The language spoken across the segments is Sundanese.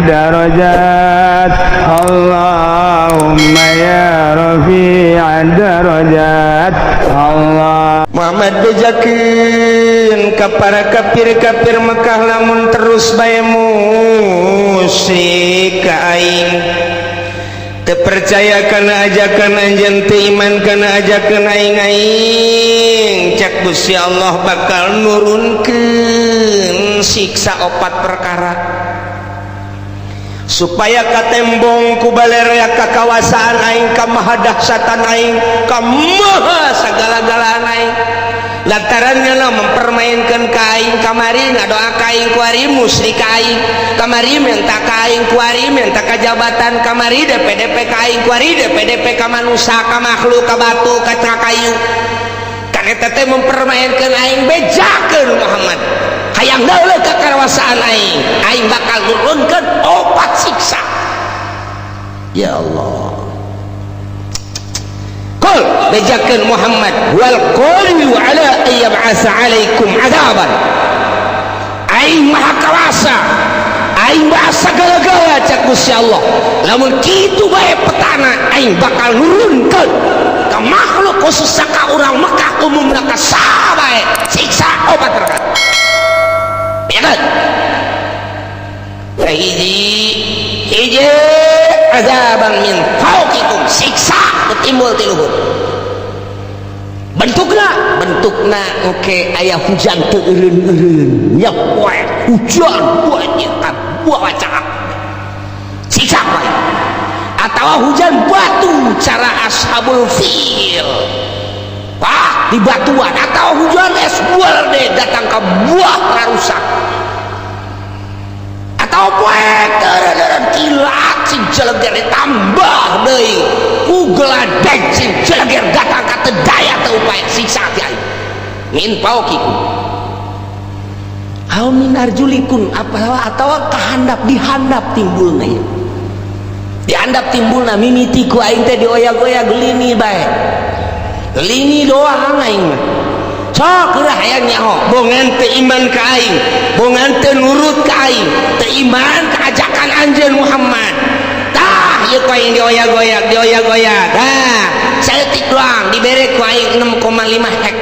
الدرجات اللهم يا رفيع الدرجات الله Muhammad bejakeun ka para kafir-kafir Mekah lamun terus bae musyrik ka aing teu percaya kana ajakan anjeun teu iman kana ajakan aing aing cak Gusti Allah bakal nurunkeun siksa opat perkara supaya katembong ku balerea kakawasaan aing ka mahadahsatan aing ka maha sagala-galaan aing lantarannya lo mempermainkan ka aing kamari ngadoa ka aing kuari musyrik ka aing kamari minta ka aing kuari minta ka jabatan kamari DPDP ka aing kuari DPDP ka manusia ka makhluk ka batu ka kayu kan eta teh mempermainkan aing bejakeun Muhammad hayang deuleu ka kawasaan aing aing bakal nurunkeun opat siksa ya Allah. Qul bejakeun Muhammad wal qadiru ala an yab'atsa alaikum adzaban aing maha kawasa aing maha sagala-gala cak Gusti Allah lamun kitu bae petana aing bakal nurunkeun ka makhluk khususna ka urang Mekah umumna ka saha bae siksa opat rakaat. Ya kan? Hiji hiji azaban min fauqikum siksa timbul ti luhur bentukna bentukna oke aya hujan teu eureun-eureun nya poe hujan banyak ka buah cakap siksa bae atawa hujan batu cara ashabul fil pak di batuan atau hujan es buah deh datang ke buah karusak atau poek teureun kilat sing jeleger ditambah deui ku geladeg sing jeleger datang ka teu daya teu upaya siksa ti aing min fauqikum au min arjulikum apa atawa kahandap dihandap timbulna ieu dihandap timbulna mimiti ku aing teh dioyag-oyag lini bae lini doang aing mah sok geura hayang nyaho bongan teu iman ka aing bongan teu nurut ka aing teu iman ka ajakan anjeun Muhammad tah ieu ku aing dioyag-oyag dioyag-oyag tah saeutik doang dibere ku aing 6,5 hek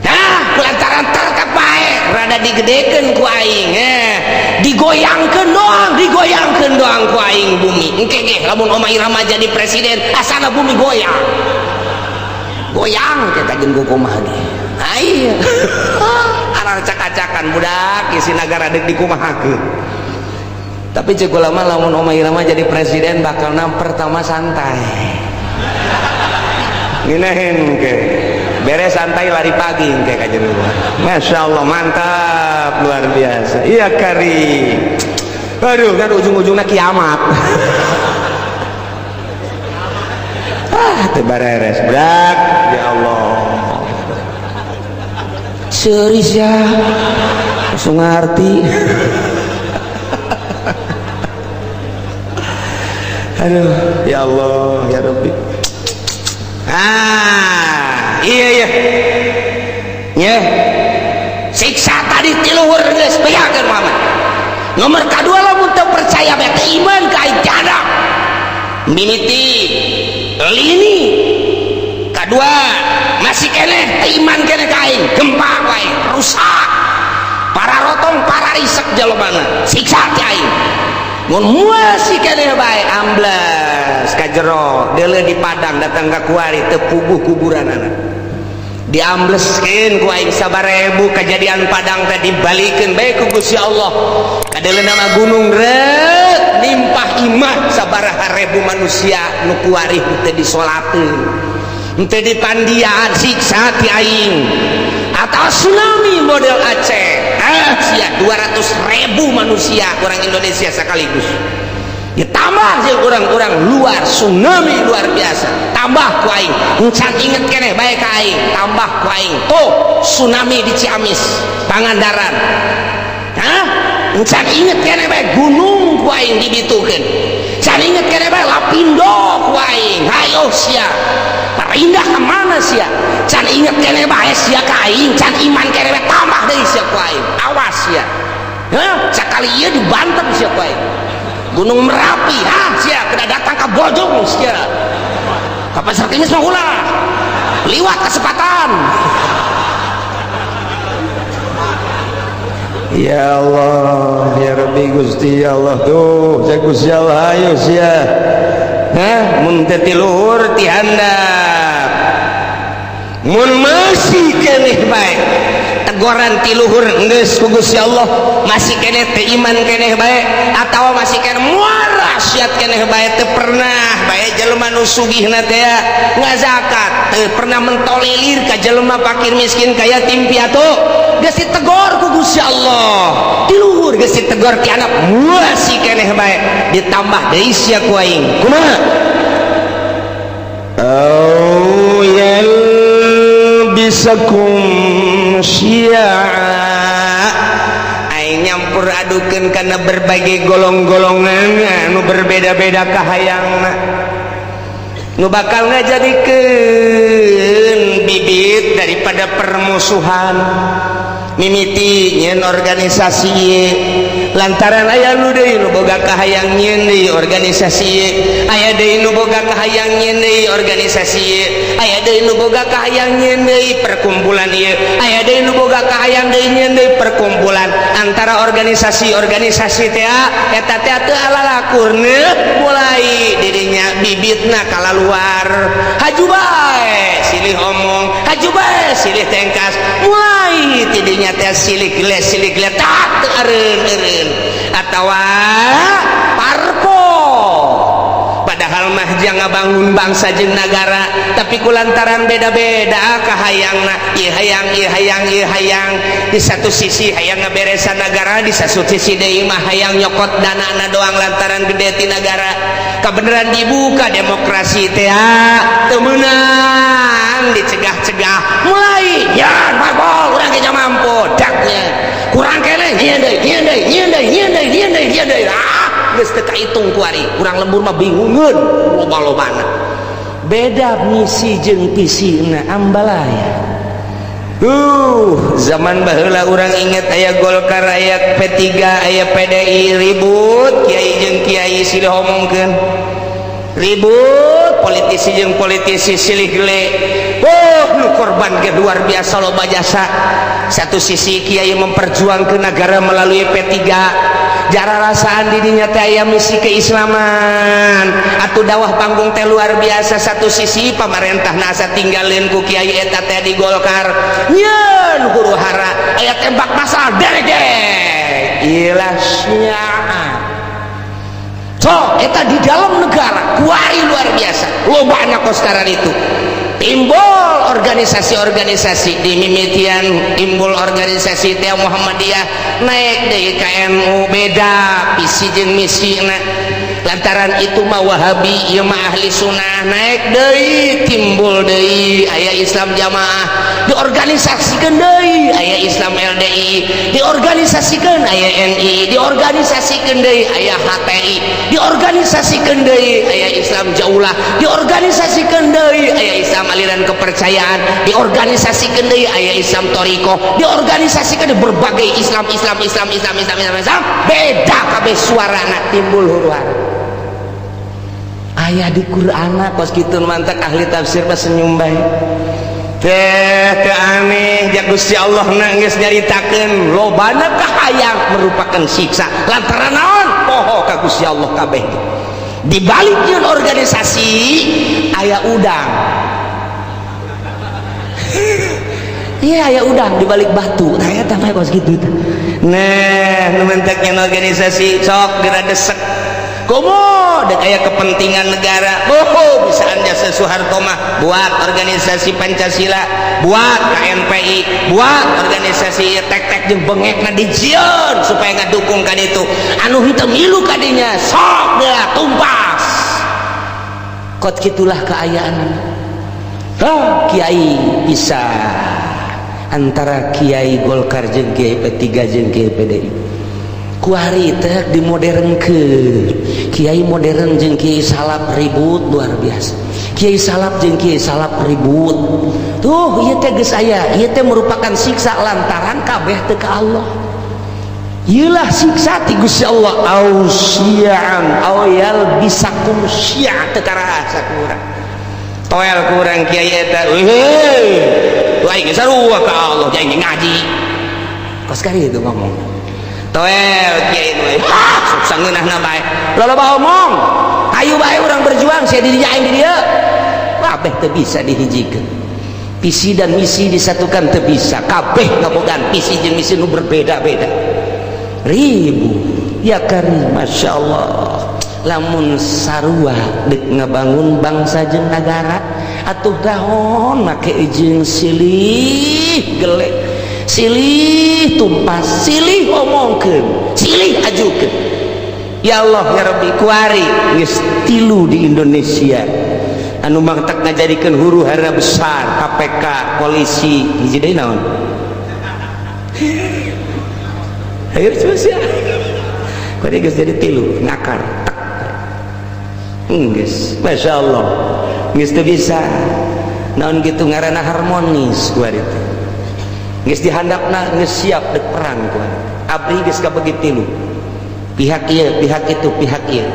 tah kulantaran tetep bae rada digedekeun ku aing digoyangkeun doang ku aing bumi engke ge lamun Oma Irama jadi presiden asana bumi goyang goyang kita jeung kumaha ge ai aracak-acakan budak isi nagara deuk dikumahakeun tapi cek ulama lamun Oma Irama jadi presiden bakalna pertama santai ngeunaheun ke beres santai lari pagi engke ka jero. Masya Allah mantap luar biasa iya kari aduh kan ujung-ujungnya kiamat ah teu bareres brak ya Allah seuris ya langsung ngarti aduh ya Allah ya Rabbi ah iya iya ya siksa tadi ti luhur geus bejakeun Muhammad nomor kadua lamun teu percaya bae teu iman ka aing tiada mimiti lini kedua masih keneh teu iman keneh ka aing gempa ku aing rusak para rotong para risek jalmana siksa ti aing mun masih keneh bae ambles ka jero deuleu di padang datang ka kuari teu puguh kuburanana diambleskeun ku aing sabarebu kejadian padang teh dibalikeun bae ku Gusti Allah kadeuleu nama gunung reuk nimpah imah sabaraha ribu manusia nu kuari teu disolateun teu dipandian siksa ti aing atau tsunami model Aceh ah sia 200.000 manusia orang Indonesia sekaligus ditambah sih orang-orang luar tsunami luar biasa tambah ku aing encan inget keneh bae ka aing tambah ku aing tuh tsunami di Ciamis Pangandaran hah encan inget keneh bae gunung ku aing dibitukeun can inget keneh bae Lapindo ku aing hayo sia pindah ke mana sia can inget keneh bae sia ka aing can iman keneh bae tambah deui sia ku aing awas sia hah sakali ieu dibanten sia ku aing. Gunung Merapi, ha sia kudu datang ka Bojong sia. Ka Pasar Kemis mah ulah. Liwat kesempatan. Ya Allah, ya Rabbi Gusti ya Allah tuh, saya Gusti Allah ayo sia. Hah, mun teu ti luhur ti handap. Mun masih keneh bae teguran ti luhur geus ku Gusti Allah, masih keneh teu iman keneh bae atawa masih keneh muara siat keneh bae teu pernah bae jelema nu sugihna teh ngazakat, teu pernah mentolelir ka jelema fakir miskin ka yatim piatu. Geus ditegor ku Gusti Allah ti luhur, geus ditegor ti anak masih keneh bae ditambah deui sia ku aing kumaha au yalbisakum syi'a aing nyampur adukeun kana berbagai golong-golongan anu berbeda-beda kahayangna nu bakal ngajadikeun bibit daripada permusuhan mimiti nyeun organisasi ieu lantaran aya nu deui nu boga kahayang nyeun deui organisasi ieu, aya deui nu boga kahayang nyeun deui organisasi ieu, aya deui nu boga kahayang nyeun deui perkumpulan ieu, aya deui nu boga kahayang deui nyeun deui perkumpulan antara organisasi-organisasi teh eta teh teu alalakurna mulai dirinya bibitna kalaluar haju bae silih omong, haju bae silih tengkas, mulai tidinya teh silih geles silih geletak teu eureun-eureun atawa parpol. Padahal mah jang ngabangun bangsa jeung nagara, tapi kulantaran beda-beda kahayangna, ieu hayang ieu hayang ieu hayang. Di satu sisi hayang ngaberesan nagara, di satu sisi deui mah hayang nyokot danana doang lantaran gede ti nagara. Kabeneran dibuka demokrasi teh teu meunang dicegah-cegah mulai ya parpol urang ge mampu daknya kurang keneh nyieun deui nyieun deui nyieun deui nyieun deui nyieun deui nyieun deui ah geus teu kaitung ku ari urang lembur mah bingungeun loba-lobana beda misi jeung visina ambalaya. Zaman baheula urang inget aya Golkar, aya P3, aya PDI ribut, kiai jeung kiai silih omongkeun. Ribut politisi jeung politisi silih gele. Oh, nu korban ge luar biasa loba jasa. Satu sisi kiai memperjuangkeun negara melalui P3, jara rasaan didinya teh aya misi keislaman atuh dakwah panggung teh luar biasa. Satu sisi pamarentah asa tinggalin ku kiai eta teh di Golkar nyeun huru hara aya tembak masal derek ilah syiah. So eta di dalam negara kuari luar biasa lobana koskaran itu timbul organisasi-organisasi di mimitian timbul organisasi teh Muhammadiyah naik deui ka NU beda visi jeung misina lantaran itu mah Wahabi ieu mah ahli sunnah naik deui timbul deui aya Islam jamaah diorganisasikeun deui aya Islam LDI diorganisasikeun aya NI diorganisasikeun deui aya HTI diorganisasikeun deui aya Islam Jaulah diorganisasikeun deui aya Islam aliran kepercayaan diorganisasikeun deui aya Islam Toriko diorganisasikeun berbagai Islam Islam Islam Islam Islam Islam Islam beda kabeh suarana timbul huru-hara aya di Qur'ana kos kitu mantak ahli tafsir mah senyum bae teh teu aneh ja Gusti Allah na geus nyaritakeun lobana kahayang merupakan siksa lantaran naon poho ka Gusti Allah kabeh. Di balik nyeun organisasi aya udang. Iya aya udang di balik batu. Nah eta mah kos kitu teh. Nah nu mentek nyeun organisasi sok geura desek komo dek aya kepentingan negara. Oh bisaan jasa Soeharto mah buat organisasi Pancasila, buat KNPI, buat organisasi tek-tek jeung bengekna dijieun supaya ngadukung ka ditu. Anu henteu milu ka dinya sok geura tumpas. Kot kitulah kaayaan. Oh, kiai bisa antara kiai Golkar jeung kiai P3 jeung kiai PDI. Kuari teh dimodernkeun. Kiai modern jeung kiai salaf ribut luar biasa. Kiai salaf jeung kiai salaf ribut. Tuh ieu teh geus aya, ieu teh merupakan siksa lantaran kabeh teu ka Allah. Iyalah siksa ti Gusti Allah au syi'an au yalbisakum syi'a teu karasa ku urang. Toel ku urang kiai eta. Weh, aing sarua ka Allah aing ngaji. Kos kali itu ngomong. Toel kiai nu ha sok sangeunahna bae. Loba omong. Ayo bae urang berjuang sia di dinya aing di dieu. Kabeh teu bisa dihijikeun. Visi dan misi disatukan teu bisa. Kabeh ngabogaan visi jeung misi nu berbeda-beda. Ribu ya karim, Masya Allah. Lamun sarua dek ngabangun bangsa jeung nagara atuh dahon make jeung silih gelek, silih tumpas, silih omongkeun, silih ajukeun. Ya Allah ya Rabbi, kuari geus tilu di Indonesia anu mangtak ngajadikeun huru hara besar, KPK, polisi, hiji deui naon? Ayo terus ya. Kuari geus jadi tilu ngakar tek. Geus, Masya Allah. Geus teu bisa. Naon gitu ngaranna harmonis kuari teh. Geus dihandapna geus siap dek perang kuari. Abdi geus kabagi tilu. Pihak ieu, pihak itu, pihak ieu.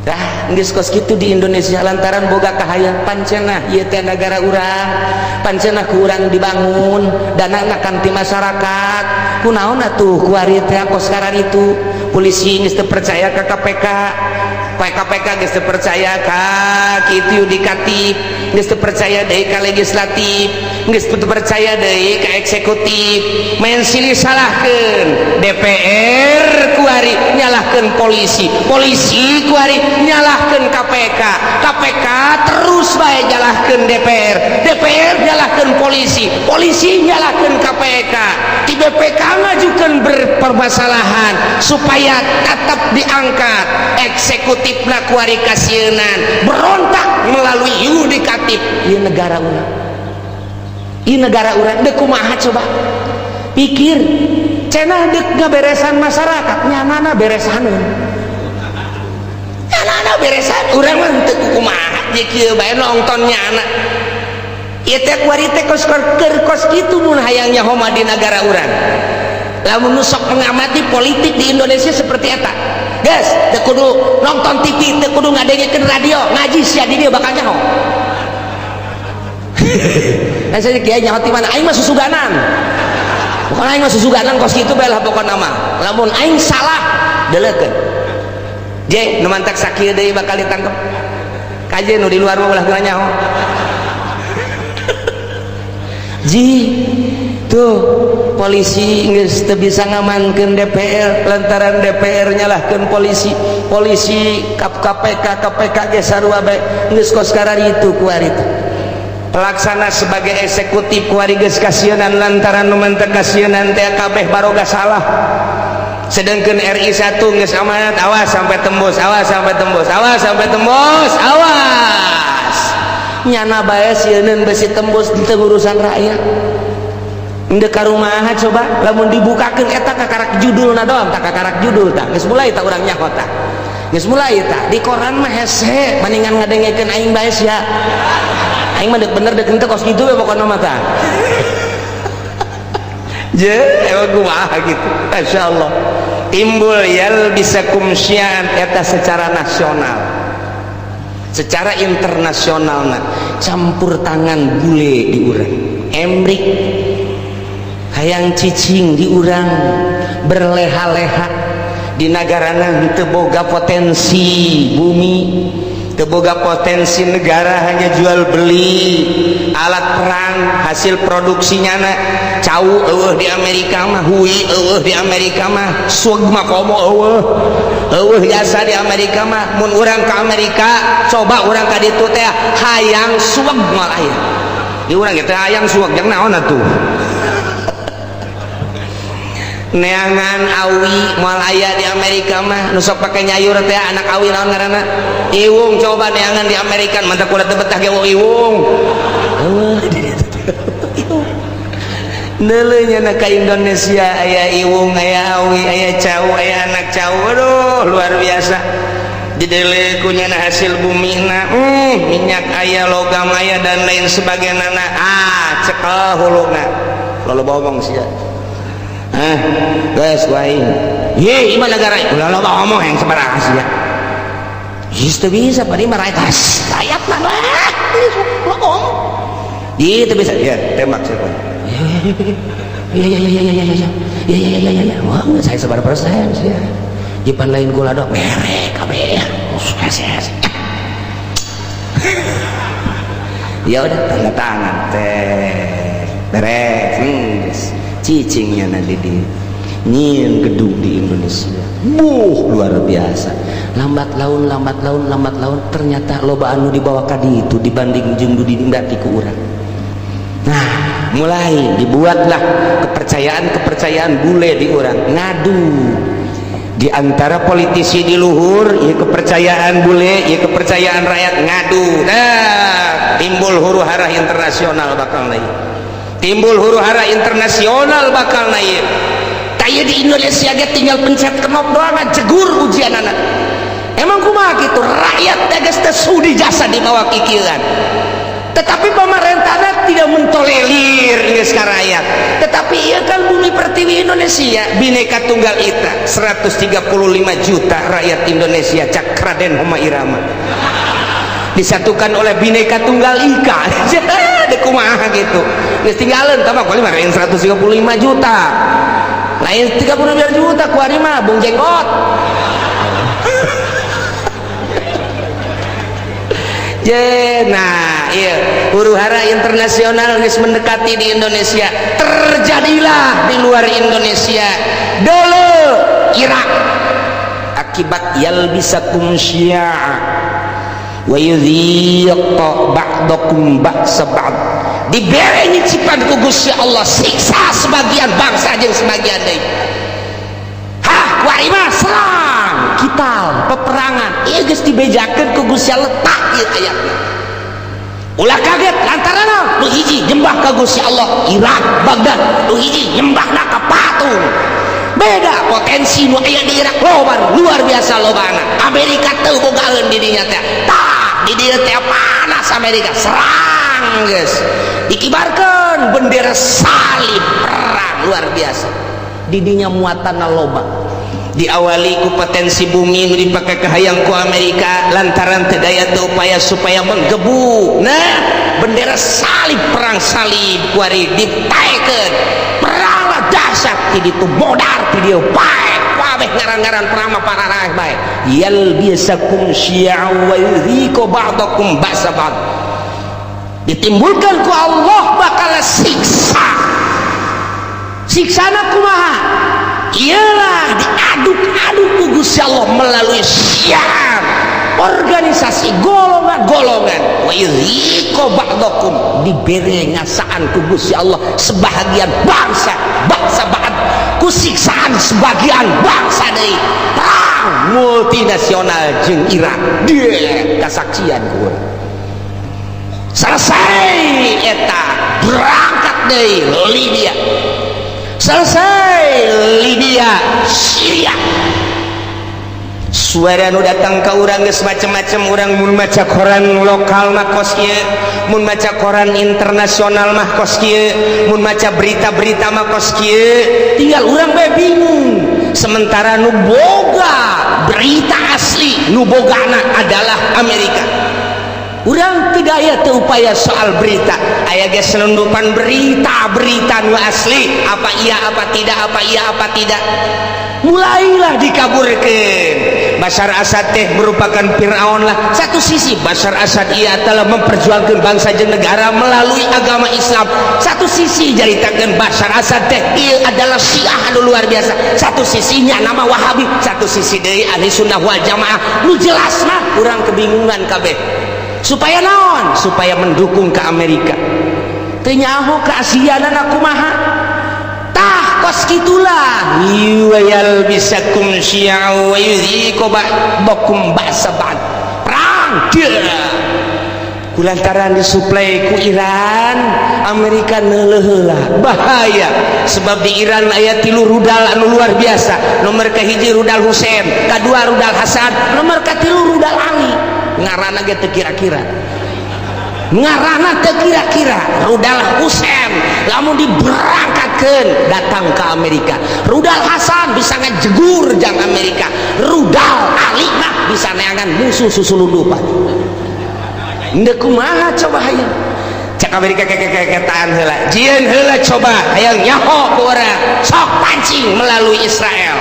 Dah geus kos kitu di Indonesia lantaran boga kahayang pancenah ieu teh nagara urang, pancenah ku urang dibangun, danana kan ti masyarakat. Kunaon atuh kuari teh kos itu polisi geus teu percaya ka KPK, KPK geus teu percaya ka kitu yudikatif, geus teu percaya deui ka legislatif, geus teu percaya deui ka eksekutif. Main silih salahkeun DPR kuari nyalahkeun polisi, polisi kuari nyalahkeun KPK, KPK terus bae nyalahkeun DPR, DPR nyalahkeun polisi, polisi nyalahkeun KPK, di BPK ngajukeun berpermasalahan supaya tetap diangkat eksekutifna kuari kasieunan berontak melalui yudikatif. Ieu negara urang, ieu negara urang deuk kumaha coba pikir. Cenah deuk ngaberesan masyarakat, nyanana beresaneun, nyanana beresan. Urang mah teu kumaha jeung kieu bae nonton nyana. Ieu teh kuari teh kos keur kos kitu mun hayang nyaho mah di nagara urang. Lamun nu sok mengamati politik di Indonesia seperti eta. Geus, teu kudu nonton TV, teu kudu ngadengekeun radio, ngaji sia di dieu bakal nyaho. Nah, saya kiai nyaho ti mana? Aing mah susuganan. Pokokna aing mah susuganan kos kitu bae lah pokona mah. Lamun aing salah, deleukeun. Je, nu mantak sakieu deui bakal ditangkep. Kaje nu di luar mah ulah geuna nyaho. Ji, tuh polisi geus teu bisa ngamankeun DPR lantaran DPR nyalahkeun polisi, polisi KPK, KPK ge sarua bae geus kos kararitu kuari teh. Pelaksana sebagai eksekutif kuari geus kasieunan lantaran nu mantep kasieunan teh kabeh baroga salah. Sedangkan RI 1 geus amanat, awas sampai tembus, awas sampai tembus, awas sampai tembus, awas. Nyana bae sieuneun besi tembus teu urusan rakyat. Endek ka rumaha coba lamun dibukakeun eta kakarak judulna doang, tak kakarak judul tah. Geus mulai tah urang nyaho tah. Geus mulai tah di koran mah hese mendingan ngadengekeun aing bae sia. Aing mah deuk bener deuk henteu kos kitu we pokona mah tah. Je, emang kumaha gitu. Masyaallah. Timbul yalbisakum syi'an eta secara nasional. Secara internasional nah, campur tangan bule di urang. Emrik hayang cicing di urang, berleha-leha di nagarana teu boga potensi bumi, teu boga potensi negara, hanya jual beli alat perang hasil produksinya na cau eueuh di Amerika mah, hui eueuh di Amerika mah, sueg mah komo eueuh, eueuh jasa di Amerika mah. Mun urang ka Amerika coba urang ka ditu teh hayang sueg moal aya di urang teh hayang sueg jeung naon atuh. Neangan awi moal aya di Amerika mah, nu sok pake nyayur teh anak awi naon ngaranna iwung, coba neangan di Amerika mantap kula teu betah ge iwung. Eueuh di ditu teh neuleuh nya ka Indonesia aya iwung, aya awi, aya cau, aya anak cau, aduh luar biasa. Didele ku nyana hasil bumina, minyak aya, logam aya dan lain sebagainya. Ah cekel huluna loba omong sia. Hah, geus ku aing. Ye, ieu negara ulah loba ngomong yang sabaraha sia. Geus teu bisa bari mah rakyat ayatna lah. Ngomong. Ieu teu bisa. Ya, tembak saya. Iya iya iya iya iya iya iya iya iya iya. Wah, saya sebar persen sih ya. Jipan lain gula dok merek kabeh. Ya udah tanda tangan teh. Beres. Cicingnya nanti di nyieun gedung di Indonesia. Buh, luar biasa. Lambat laun lambat laun lambat laun ternyata loba anu dibawa ka ditu dibanding jeung nu didindati ku urang. Nah, mulai dibuatlah kepercayaan-kepercayaan bule di urang ngadu di antara politisi di luhur, ya kepercayaan bule, ya kepercayaan rakyat ngadu. Nah, timbul huru hara internasional bakal naik. Timbul huru hara internasional bakal naik. Kayak di Indonesia ge tinggal pencet knop doang jegur ujian anak. Emang kumaha kitu rakyat teh geus teu sudi jasa dibawa kikieuan. Tetapi pemerintahnya tidak mentolerir geus ka rakyat. Tetapi ieu kan bumi pertiwi Indonesia, Bhinneka Tunggal Ika, 135 juta rakyat Indonesia cak Raden Rhoma Irama. Disatukan oleh Bhinneka Tunggal Ika. Dek kumaha gitu. Geus tinggalin tah mah 135 juta. Lain 35 juta kuari mah Bung Jenggot. Nah, iya, huru hara internasional geus mendekati di Indonesia. Terjadilah di luar Indonesia. Dulu Irak akibat yalbisakum syi'a wa yudhiq ba'dakum ba'sa ba'd. Dibere nyicipan ku Gusti Allah siksa sebagian bangsa jeung sebagian deui. Hah, kuari mah serang, kital, peperangan. Ieu geus dibejakeun ku Gusti Allah tak ieu ayatna. Ulah kaget lantaran nu hiji nyembah ka Gusti Allah Irak Baghdad, nu hiji nyembahna ka patung. Beda potensi nu aya di Irak loba luar biasa lobana. Amerika teu bogaeun di dinya teh. Tah, di dieu teh panas Amerika serang geus. Dikibarkeun bendera salib perang luar biasa. Di dinya muatanna loba. Diawali ku potensi bumi nu dipake kahayang ku Amerika lantaran teu daya teu upaya supaya menggebu. Nah, bendera salib perang salib kuari ditaekeun. Peranglah dahsyat ti ditu modar ti dieu pae kabeh ngaran-ngaran perang mah pararaeh bae. Yalbisakum syi'a wa yudhiqu ba'dakum ba'sa ba'd. Ditimbulkan ku Allah bakal siksa. Siksana kumaha? Ialah diaduk-aduk ku Gusti Allah melalui syiar organisasi golongan-golongan wa yudhiqu ba'dakum dibere ngasaan ku Gusti Allah sebahagian bangsa bangsa ba'd ku siksaan sebagian bangsa deui perang multinasional jeung Irak dia kasaksian ku urang. Selesai eta berangkat deui Libya. Selesai Libya, Syria. Suara nu datang ka urang geus macem-macem. Urang mun maca koran lokal mah kos kieu, mun maca koran internasional mah kos kieu, mun maca berita-berita mah kos kieu, tinggal urang bae bingung. Sementara nu boga berita asli, nu bogana adalah Amerika. Urang tidak aya teu upaya soal berita, aya ge selundupan berita-berita nu asli, apa iya apa tidak, apa iya apa tidak. Mulailah dikaburkan. Bashar Assad teh merupakan Fir'aun lah. Satu sisi Bashar Assad ia telah memperjuangkan bangsa jeung negara melalui agama Islam. Satu sisi jaritakeun Bashar Assad teh ieu adalah Syiah anu luar biasa. Satu sisinya nama Wahabi, satu sisi deui Ahli Sunnah wal Jamaah. Nu jelas mah urang kebingungan kabeh. Supaya naon? Supaya mendukung ke Amerika. Teu nyaho ke Asiana kumaha. Tah kos kitulah. Yuwayal bisakum syi'a wa yudhiqu ba'dakum ba'sa ba'd. Perang dia. Kulantaran disuplai ku Iran, Amerika neuleuh heula. Bahaya. Sebab di Iran aya 3 rudal anu luar biasa. Nomor kahiji rudal Husein, kadua rudal Hasan, nomor katilu rudal Ali. Ngaranna ge teu kira-kira. Ngarana teu kira-kira rudal Husain lamun diberangkatkeun datang ke Amerika. Rudal Hasan bisa ngejegur jang Amerika. Rudal Ali mah bisa neangan musuh susulundupan. Ndek kumaha coba hayang. Cek Amerika kekekeketaan heula. Jieun heula coba hayang nyaho ku urang. Sok pancing melalui Israel.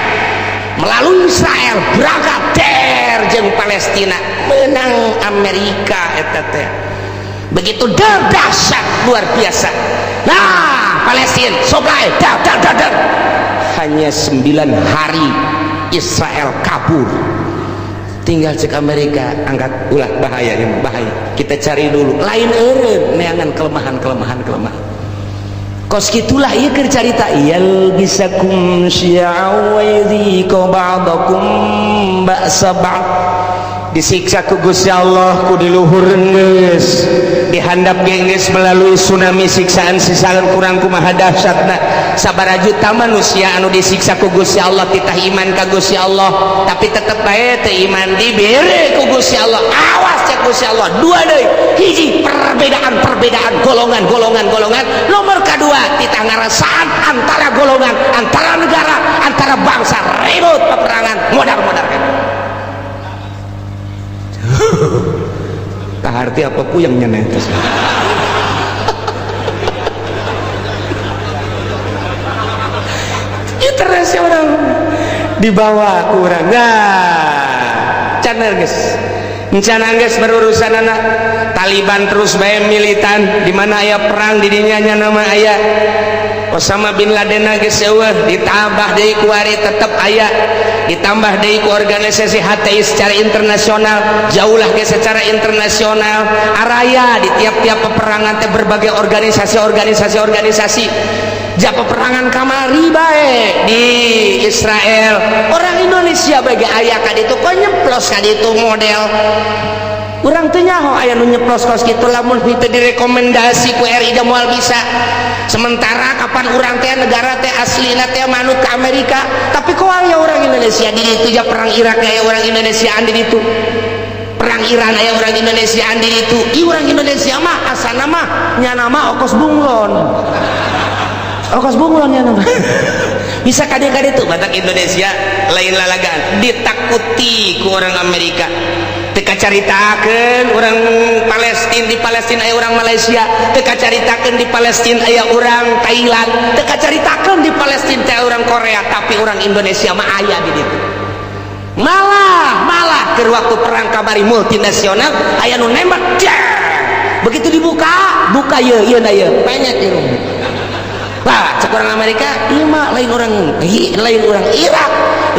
Melalui Israel berangkat der jeung Palestina menang Amerika eta teh. Begitu dahsyat luar biasa. Nah, Palestina soblay dah dah dah dah. Hanya 9 hari Israel kabur. Tinggal cek Amerika angkat ulah bahaya ini bahaya. Kita cari dulu. Lain eureun neangan kelemahan-kelemahan kelemahan. Kos kitulah ieu keur carita yalbisakum syi'a wa yudhiqu ba'dakum ba'sa ba'd. Disiksa ku Gusti Allah ku diluhur geus dihandap geus melalui tsunami siksaan-siksaan kurang kumaha dahsyatna sabaraha juta manusia anu disiksa ku Gusti Allah titah iman ka Gusti Allah tapi tetep bae teu iman dibere ku Gusti Allah. Awas cek Gusti Allah dua deui hiji perbedaan-perbedaan golongan-golongan golongan nomor kedua titah ngarasaan antara golongan antara negara antara bangsa ribut peperangan modar-modar kan. Kaharti apa puyeng nyeneh terus. Ya terus ya orang dibawa kurang. Nah, can geus. Encana geus berurusan anak Taliban terus bae militan di mana aya perang di dinya nya nama aya Osama bin Laden geus eueuh ditambah deui ku ari tetep aya ditambah deui ku organisasi HTI secara internasional jauhlah ge secara internasional araya di tiap-tiap peperangan teh berbagai organisasi ja peperangan kamari bae di Israel orang Indonesia bae ge aya ka ditu kok nyeplos ka ditu model urang teu nyaho aya nu nyeplos kos kitu lamun teu direkomendasi ku RI da moal bisa. Sementara kapan urang teh negara teh aslina teh manut ke Amerika tapi kok aya orang Indonesia di ditu ja perang Irak aya orang Indonesia di ditu perang Iran aya orang Indonesia di ditu ieu orang Indonesia mah asana mah nyana mah okos bunglon nyana mah bisa kade-kade tuh batak Indonesia lain lalagaan ditakuti ku orang Amerika teu kacaritakeun orang Palestina di Palestina aya orang Malaysia teu kacaritakeun di Palestina aya orang Thailand teu kacaritakeun di Palestina teh orang Korea tapi orang Indonesia mah aya di ditu malah keur waktu perang kamari multinasional aya nu nembak begitu dibuka buka ieu ieu na ieu penyek ieu. Lah cek orang Amerika ieu mah lain orang Irak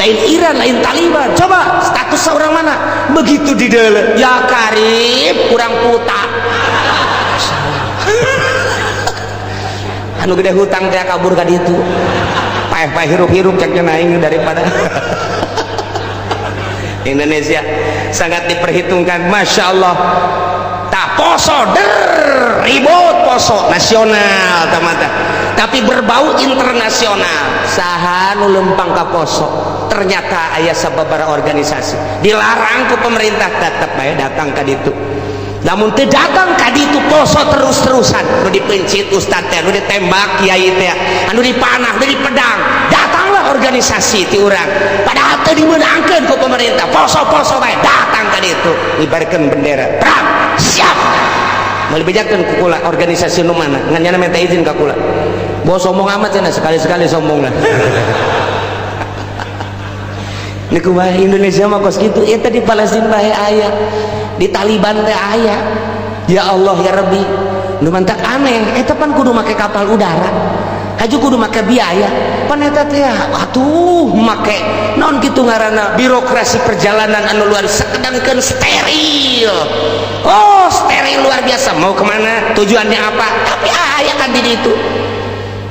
lain Iran lain Taliban coba status orang mana begitu di dalam ya karib kurang puta anu gede hutang teh kabur ka ditu paeh-paeh hirup-hirup ceknya naing daripada Indonesia sangat diperhitungkan Masya Allah tak poso der ribut poso nasional tamata tapi berbau internasional saha nu lempang ka poso ternyata aya sababaraha organisasi dilarang ku pemerintah tetep bae datang ka ditu lamun teu datang ka ditu poso terus-terusan nu dipencit ustad teh nu ditembak kiai teh anu dipanah nu dipedang datanglah organisasi ti urang padahal teu dimeunangkeun ku pemerintah poso-poso bae datang ka ditu ngibarkeun bendera perang siap mau dibejakeun ku kula organisasi nu mana ngan nyana minta izin ka kula bawa sombong amat cenah sekali-sekali sombong lah. Niku bae Indonesia mah kos kitu eta di Palestina bae aya di Taliban teh aya ya Allah ya Rabbi nu mantak aneh eta pan kudu make kapal udara haju kudu make biaya pan eta teh atuh make naon kitu ngaranna birokrasi perjalanan anu luar sakedangkeun steril oh steril luar biasa mau kemana tujuannya apa tapi aya kan di ditu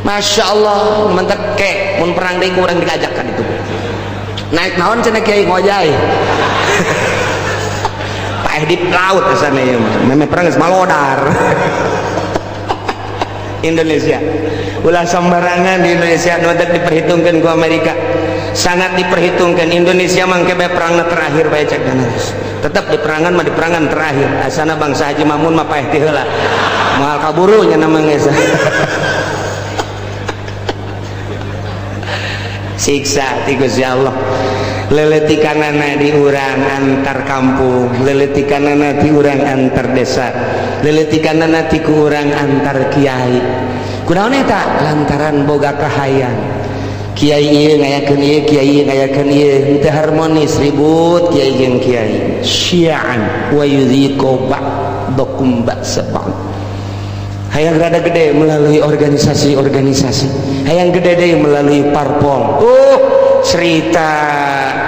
Masya Allah mantap ke mun perang deui kurang diajak kan itu naik naon cenah kiai ngojay paeh di laut asana ieu mah meme perang geus malodar Indonesia ulah sembarangan di Indonesia nu teh diperhitungkeun ku Amerika Sangat diperhitungkan. Indonesia mangke bae perangna terakhir bae cek geus. Tetap di perangan mah, di perangan terakhir. Asana bangsa Haji Mamun mah paeh ti heula. Moal kaburu nya nama geus. Siksa ti Gusti Allah. Leletikanana di urang antar kampung, leletikanana di urang antar desa, leletikanana ti ku urang antar kiai. Kunaon eta? Lantaran boga kahayang. Kiai ieu ngayakeun ieu, kiai ieu ngayakeun ieu, henteu harmonis, ribut kiai jeung kiai. Syi'an wa yudhiqu ba'dakum ba'sa ba'd. Hayang rada gede melalui organisasi-organisasi, hayang gede deh melalui parpol. Cerita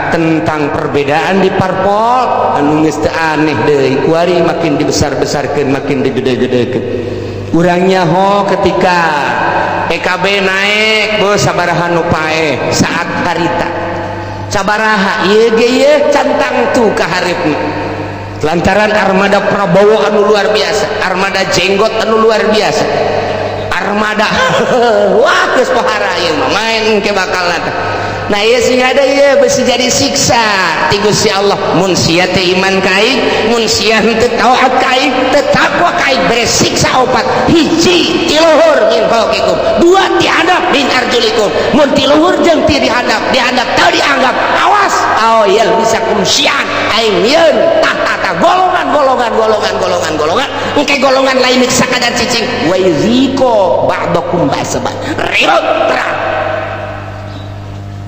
tentang perbedaan di parpol anu geus teu aneh deui, kuari makin dibesar-besarkeun, makin digede-gedekeun. Urang nyaho ketika PKB naik, beuh sabaraha nu paeh saat harita, sabaraha ieu ge ieu cantang tu ka hareupeuna. Lantaran armada Prabowo anu luar biasa, armada jenggot anu luar biasa, armada wah geus pohara ieu mah main ke bakal teh. Nah ieu sing ada ieu besi jadi siksa ti Gusti Allah. Mun sia teu iman ka aing, mun sia henteu taat ka aing, teu takwa ka aing, bere siksa opat. Hiji ti luhur min fauqikum, dua ti handap min arjulikum. Mun ti luhur jeung ti dihandap, dihandap teu dianggap, awas oh yalbisakum syi'an, aing yeun tah golongan golongan golongan golongan golongan engke golongan lain sakadar cicing wa yuziko ba'dakum ba'sa ba'd, ribut terang.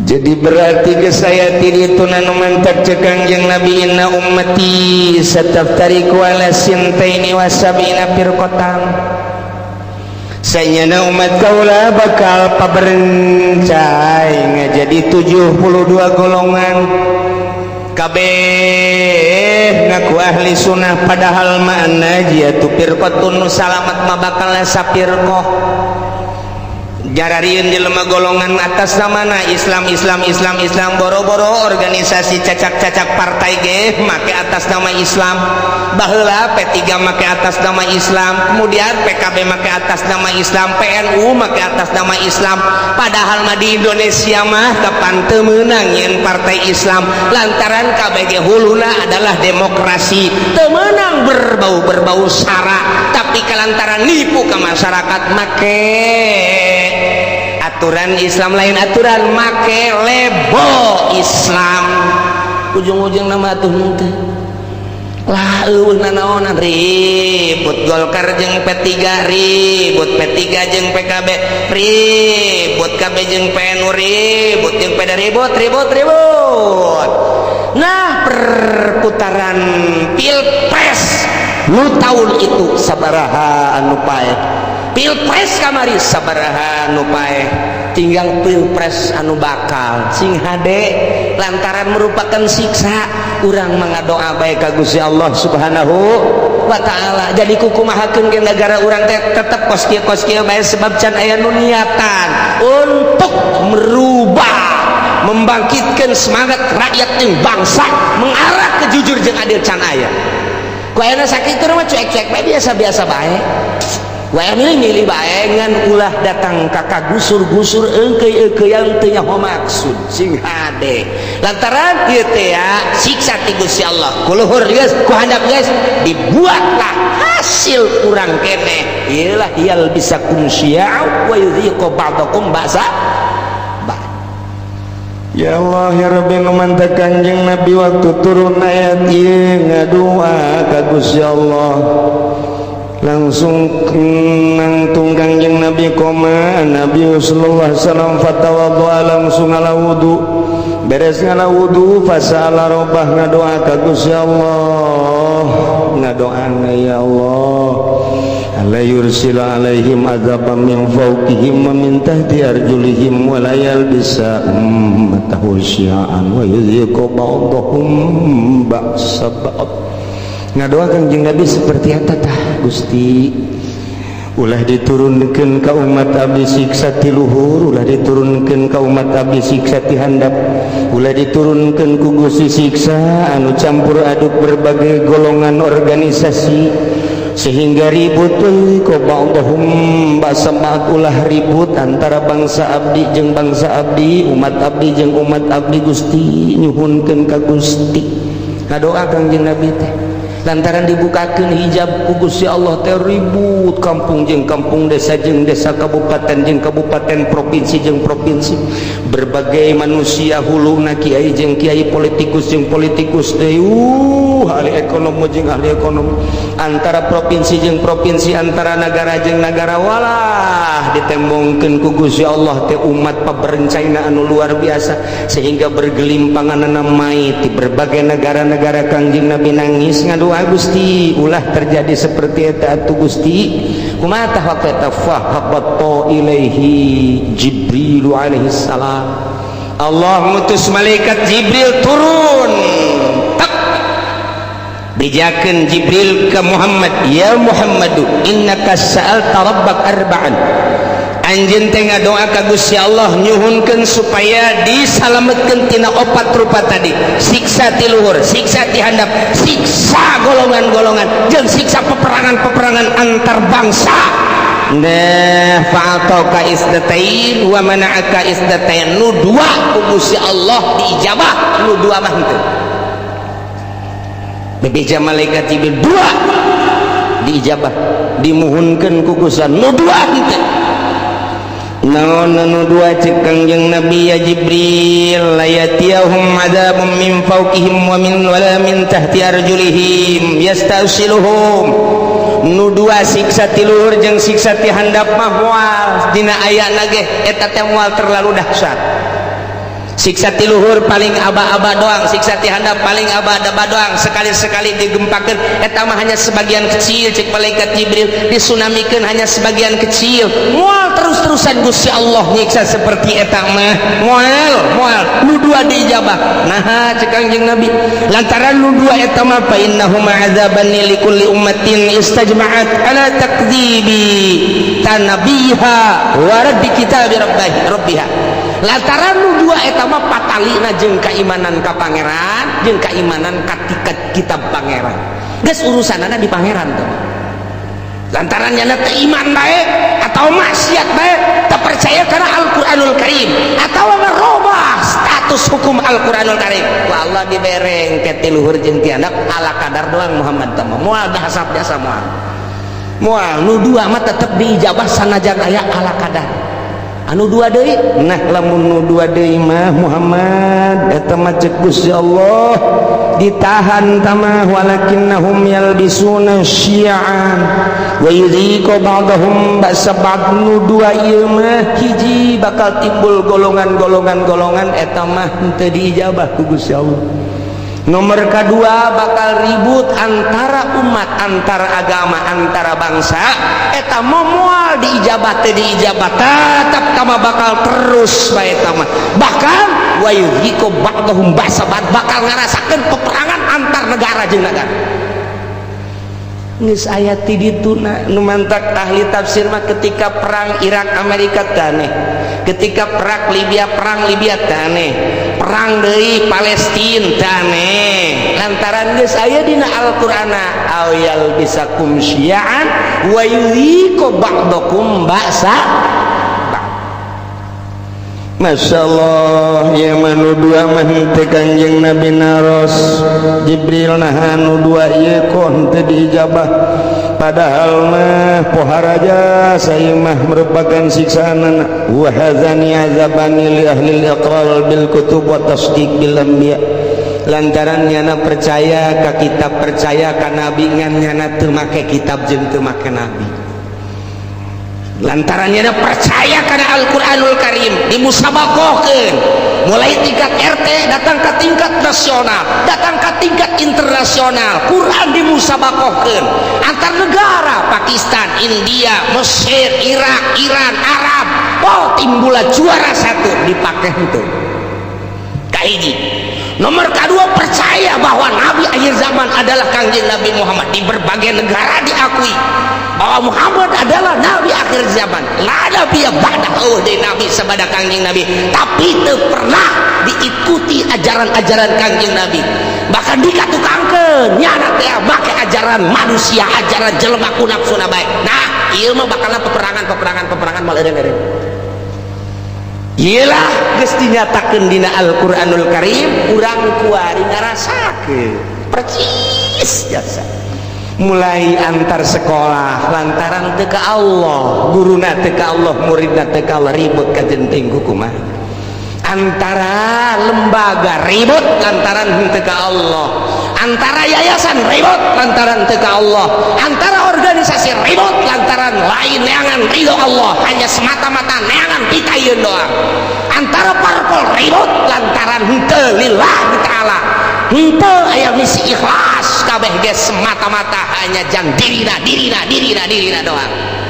Jadi berarti ke saya itu nanu mantak cek Kangjeng Nabi, inna ummati sataftariqu ala sintaini wa sab'ina firqatan. Sanyana umat kaula bakal paberencai ngajadi 72 golongan. Kabeh ngaku ahli sunnah, padahal makna jia tu firqatun, nu salamat mah bakal sapirqah. Jararieun jelema golongan atas namana Islam, Islam, Islam, Islam, boro-boro organisasi cacak-cacak partai ge make atas nama Islam. Baheula P3 make atas nama Islam, kemudian PKB make atas nama Islam, PNU make atas nama Islam. Padahal mah di Indonesia mah kapan teu meunang nyeun partai Islam, lantaran KBG huluna adalah demokrasi, teu meunang berbau-berbau sara, tapi kalantaran nipu ke masyarakat make aturan Islam, lain aturan, make label Islam, ujung-ujung nama tuh henteu lah, eueuh nanaonan, ribut Golkar jeung P3, ribut P3 jeung PKB, ribut KB jeung PNU, ribut jeung PD, ribut ribut ribut. Nah, perputaran pilpres nu tahun itu sabaraha anu paeh, pilpres kamari sabaraha anu paeh, tinggal pilpres anu bakal sing hade lantaran merupakan siksa. Urang mangadoa bae ka Gusti Allah Subhanahu wa taala. Jadi kukumahakeun ke negara urang teh tetep kos kieu, kos kieu bae, sebab can aya nu niatan untuk merubah, membangkitkan semangat rakyat jeung bangsa mengarah ke jujur jeung adil, can aya. Ku ayeuna sakitu mah cuek-cuek bae, biasa-biasa bae. Wae milih-milih bae, ngan ulah datang ka kagusur-gusur eungkeuy-eungkeuyan teu nyaho maksud, sing hade lantaran ieu teh ya siksa ti Gusti Allah. Ku luhur geus, ku handap geus, dibuatlah hasil urang keneh ieu lah, yalbisakum syi'a wa yudhiqu ba'dakum ba'sa. Ya Allah ya Rabbi, nu mantak Kanjeng Nabi waktu turun ayat ieu ngadua ka Gusti Allah, langsung nangtung Kanjeng Nabi, koma Nabi sallallahu alaihi wasallam fatawaddoa, langsung ngala wudu. Beres ngala wudu, fasala robbah, ngadoa ka Gusti Allah, ngadoana, ya Allah, alla yursila alaihim adzaban min fawqihim wa min tahti arjulihim wa la yalbisa ummatahu syi'an wa yudhiqu ba'dahum ba'sa ba'd. Ngadoa Kangjeng Nabi seperti eta tah, Gusti, ulah diturunkeun ka umat abdi siksa ti luhur, ulah diturunkeun ka umat abdi siksa ti handap, ulah diturunkeun ku Gusti siksa anu campur aduk berbagai golongan organisasi. Sehingga ribut euy ko ba'dhum ba'sa ulah ribut antara bangsa abdi jeung bangsa abdi, umat abdi jeung umat abdi. Gusti, nyuhunkeun ka Gusti, ngadoa Kangjeng Nabi teh. Lantaran dibukakeun hijab ku Gusti Allah teh, ribut kampung jeung kampung, desa jeung desa, kabupaten jeung kabupaten, provinsi jeung provinsi, berbagai manusia huluna, kiai jeung kiai, politikus jeung politikus teh, ahli ekonomi jeung ahli ekonomi, antara provinsi jeung provinsi, antara negara jeung negara. Walah, ditembongkeun ku Gusti Allah teh umat paberencaina anu luar biasa sehingga bergelimpangan mayit di berbagai negara-negara. Kangjeng Nabi nangis, ngadoa, "Gusti, ulah terjadi seperti eta atuh, Gusti." Kumaha tah waktu eta? Fahabata ilaihi Jibril alaihi salam. Allah ngutus malaikat Jibril turun tak, bejakeun Jibril ke Muhammad, "Ya Muhammadu, innaka sa'alta rabbak arba'an." Anjeun teh ngadoa ka Gusti Allah, nyuhunkeun supaya disalametkeun tina opat rupa tadi, siksa ti luhur, siksa ti handap, siksa golongan-golongan, jeung siksa peperangan-peperangan antar bangsa. Nah, fa'ataka isdatain wa mana'aka isdatain. Nu dua ku Gusti Allah diijabah, nu dua mah henteu. Bebeja malaikat Jibril, dua diijabah, dimuhunkeun ku Gusti, nu dua henteu. Naon anu dua? Cek Kangjeng Nabi, "Ya Jibril, la yatiyahum adzabun min fawqihim wa min wala min tahti arjulihim yastasiluhum." Nu dua, siksa ti luhur jeung siksa ti handap mah moal dina ayana ge eta teh moal terlalu dahsyat. Siksa ti luhur paling aba-aba doang, siksa ti handap paling aba-aba doang, sekali-sekali digempakeun eta mah hanya sebagian kecil. Cek malaikat Jibril, disunamikeun hanya sebagian kecil, moal terus-terusan Gusti Allah nyiksa seperti eta mah, moal moal. Nu dua diijabah. Nah, cek Kangjeng Nabi, lantaran nu dua eta mah fa innahuma azaban likulli ummatin istajma'at ala takdzibi tanabiha wa raddi kitabi rabbiha. Lantaran nu dua eta mah patalina jeung keimanan ka pangeran jeung keimanan ka kitab pangeran, geus urusanana di pangeran tuh. Lantaran nyana teu iman bae atau maksiat bae, teu percaya karena Al-Qur'anul Karim atau ngerobah status hukum Al-Qur'anul Karim, ku Allah dibereng ke ti luhur jeung ti handap ala kadar doang. Muhammad teh moal dahasap jasa, moal moal. Nu dua mah tetep diijabah sanajan aya ala kadar. Anu dua deui? Nah, lamun nu dua deui mah, Muhammad, eta mah cek Gusti Allah ditahan tamah, walakinnahum yalbisuna syi'an wa yudhiqu ba'dahum ba'sa ba'd. Nu dua ieu mah, hiji, bakal timbul golongan-golongan golongan, eta mah henteu diijabah ku Gusti Allah. Nomor kedua, bakal ribut antara umat, antara agama, antara bangsa, eta moal diijabah, teu diijabah, tetap tama bakal terus bae tama. Bahkan wa yudhiqu ba'dahum ba'sa ba'd, bakal ngarasakeun peperangan antar negara jeung negara. Geus aya ti dituna. Nu mantak ahli tafsir mah, ketika perang Irak Amerika taneh, ketika perang Libya taneh, perang deui Palestina taneh, lantaran geus aya dina Al-Qur'ana aw yalbisakum syi'an wa yudhiqu ba'dakum ba'sa. Masya Allah ya, manu dua mah henteu. Kanjeng Nabi naros, "Jibril, nah anu dua ieu kok henteu diijabah? Padahal mah poharaja saya mah merupakan siksaan." Wa hadzani azabani li ahli al-iqrar bil kutub wa tasdiq bil anbiya. Lantaran nyana percaya ka kitab, percaya ka nabi, ngan nyana teu make kitab jeung teu make nabi. Lantaran nyana percaya karena Al-Qur'anul Karim dimusabakohkeun mulai tingkat RT datang ke tingkat nasional, datang ke tingkat internasional. Quran dimusabakohkeun antar negara, Pakistan, India, Mesir, Irak, Iran, Arab. Oh, timbulah juara satu dipakai itu kahiji. Nomor kedua, percaya bahwa nabi akhir zaman adalah Kangjeng Nabi Muhammad. Di berbagai negara diakui bahwa Muhammad adalah nabi akhir zaman, la nabi ba'dahu, di nabi sabada Kangjeng Nabi, tapi itu pernah diikuti ajaran-ajaran Kangjeng Nabi. Bahkan dikatukangkeun nyana teh make ajaran manusia, ajaran jelema ku nafsuna bae. Nah, ieu mah bakalna peperangan, peperangan, peperangan, moal eureun-eureun. Iyalah, geus dinyatakeun dina Al-Qur'anul Karim, urang kuari ngarasakeun percis jasa. Mulai antar sekolah lantaran teu ka Allah, guruna teu ka Allah, muridna teu ka Allah, ribut kajenting kumaha. Antara lembaga ribut lantaran henteu ka Allah, antara yayasan ribut lantaran teu ka Allah, antara organisasi ribut lantaran lain neangan ridho Allah, hanya semata-mata neangan pitayun doang. Antara parpol ribut lantaran henteu lillahi ta'ala, henteu aya misi ikhlas, kabeh ge semata-mata hanya jang dirina, dirina, dirina, dirina doang.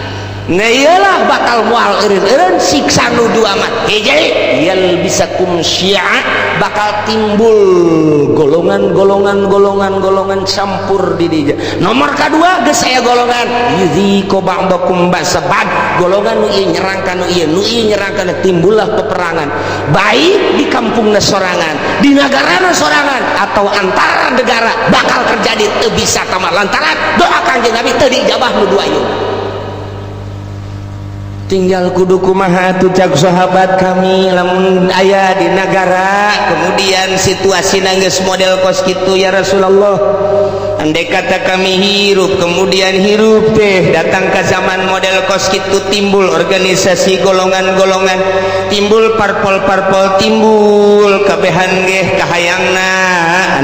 Nah, iyalah bakal mual eureun-eureun siksa nu dua mah. Hiji, yalbisakum syi'a, bakal timbul golongan, golongan, golongan, golongan campur di dinya. Nomor kedua, geus aya golongan yudziqu ba'dakum ba'sa ba'd, golongan nu ieu nyerang ka nu ieu, nu ieu nyerang ka nu, timbullah peperangan baik di kampungna sorangan, di negarana sorangan, atau antara negara bakal terjadi, teu bisa kamar lantaran doa Kangjeng Nabi teu diijabah nu dua ieu. Tinggal kudu kumaha atuh? Cak sahabat, kami lamun aya di negara kemudian situasi geus model kos kitu, ya Rasulullah, andai kata kami hirup, kemudian hirup teh datang ke zaman model kos kitu, timbul organisasi golongan-golongan, timbul parpol-parpol, timbul kabehan geh kahayangna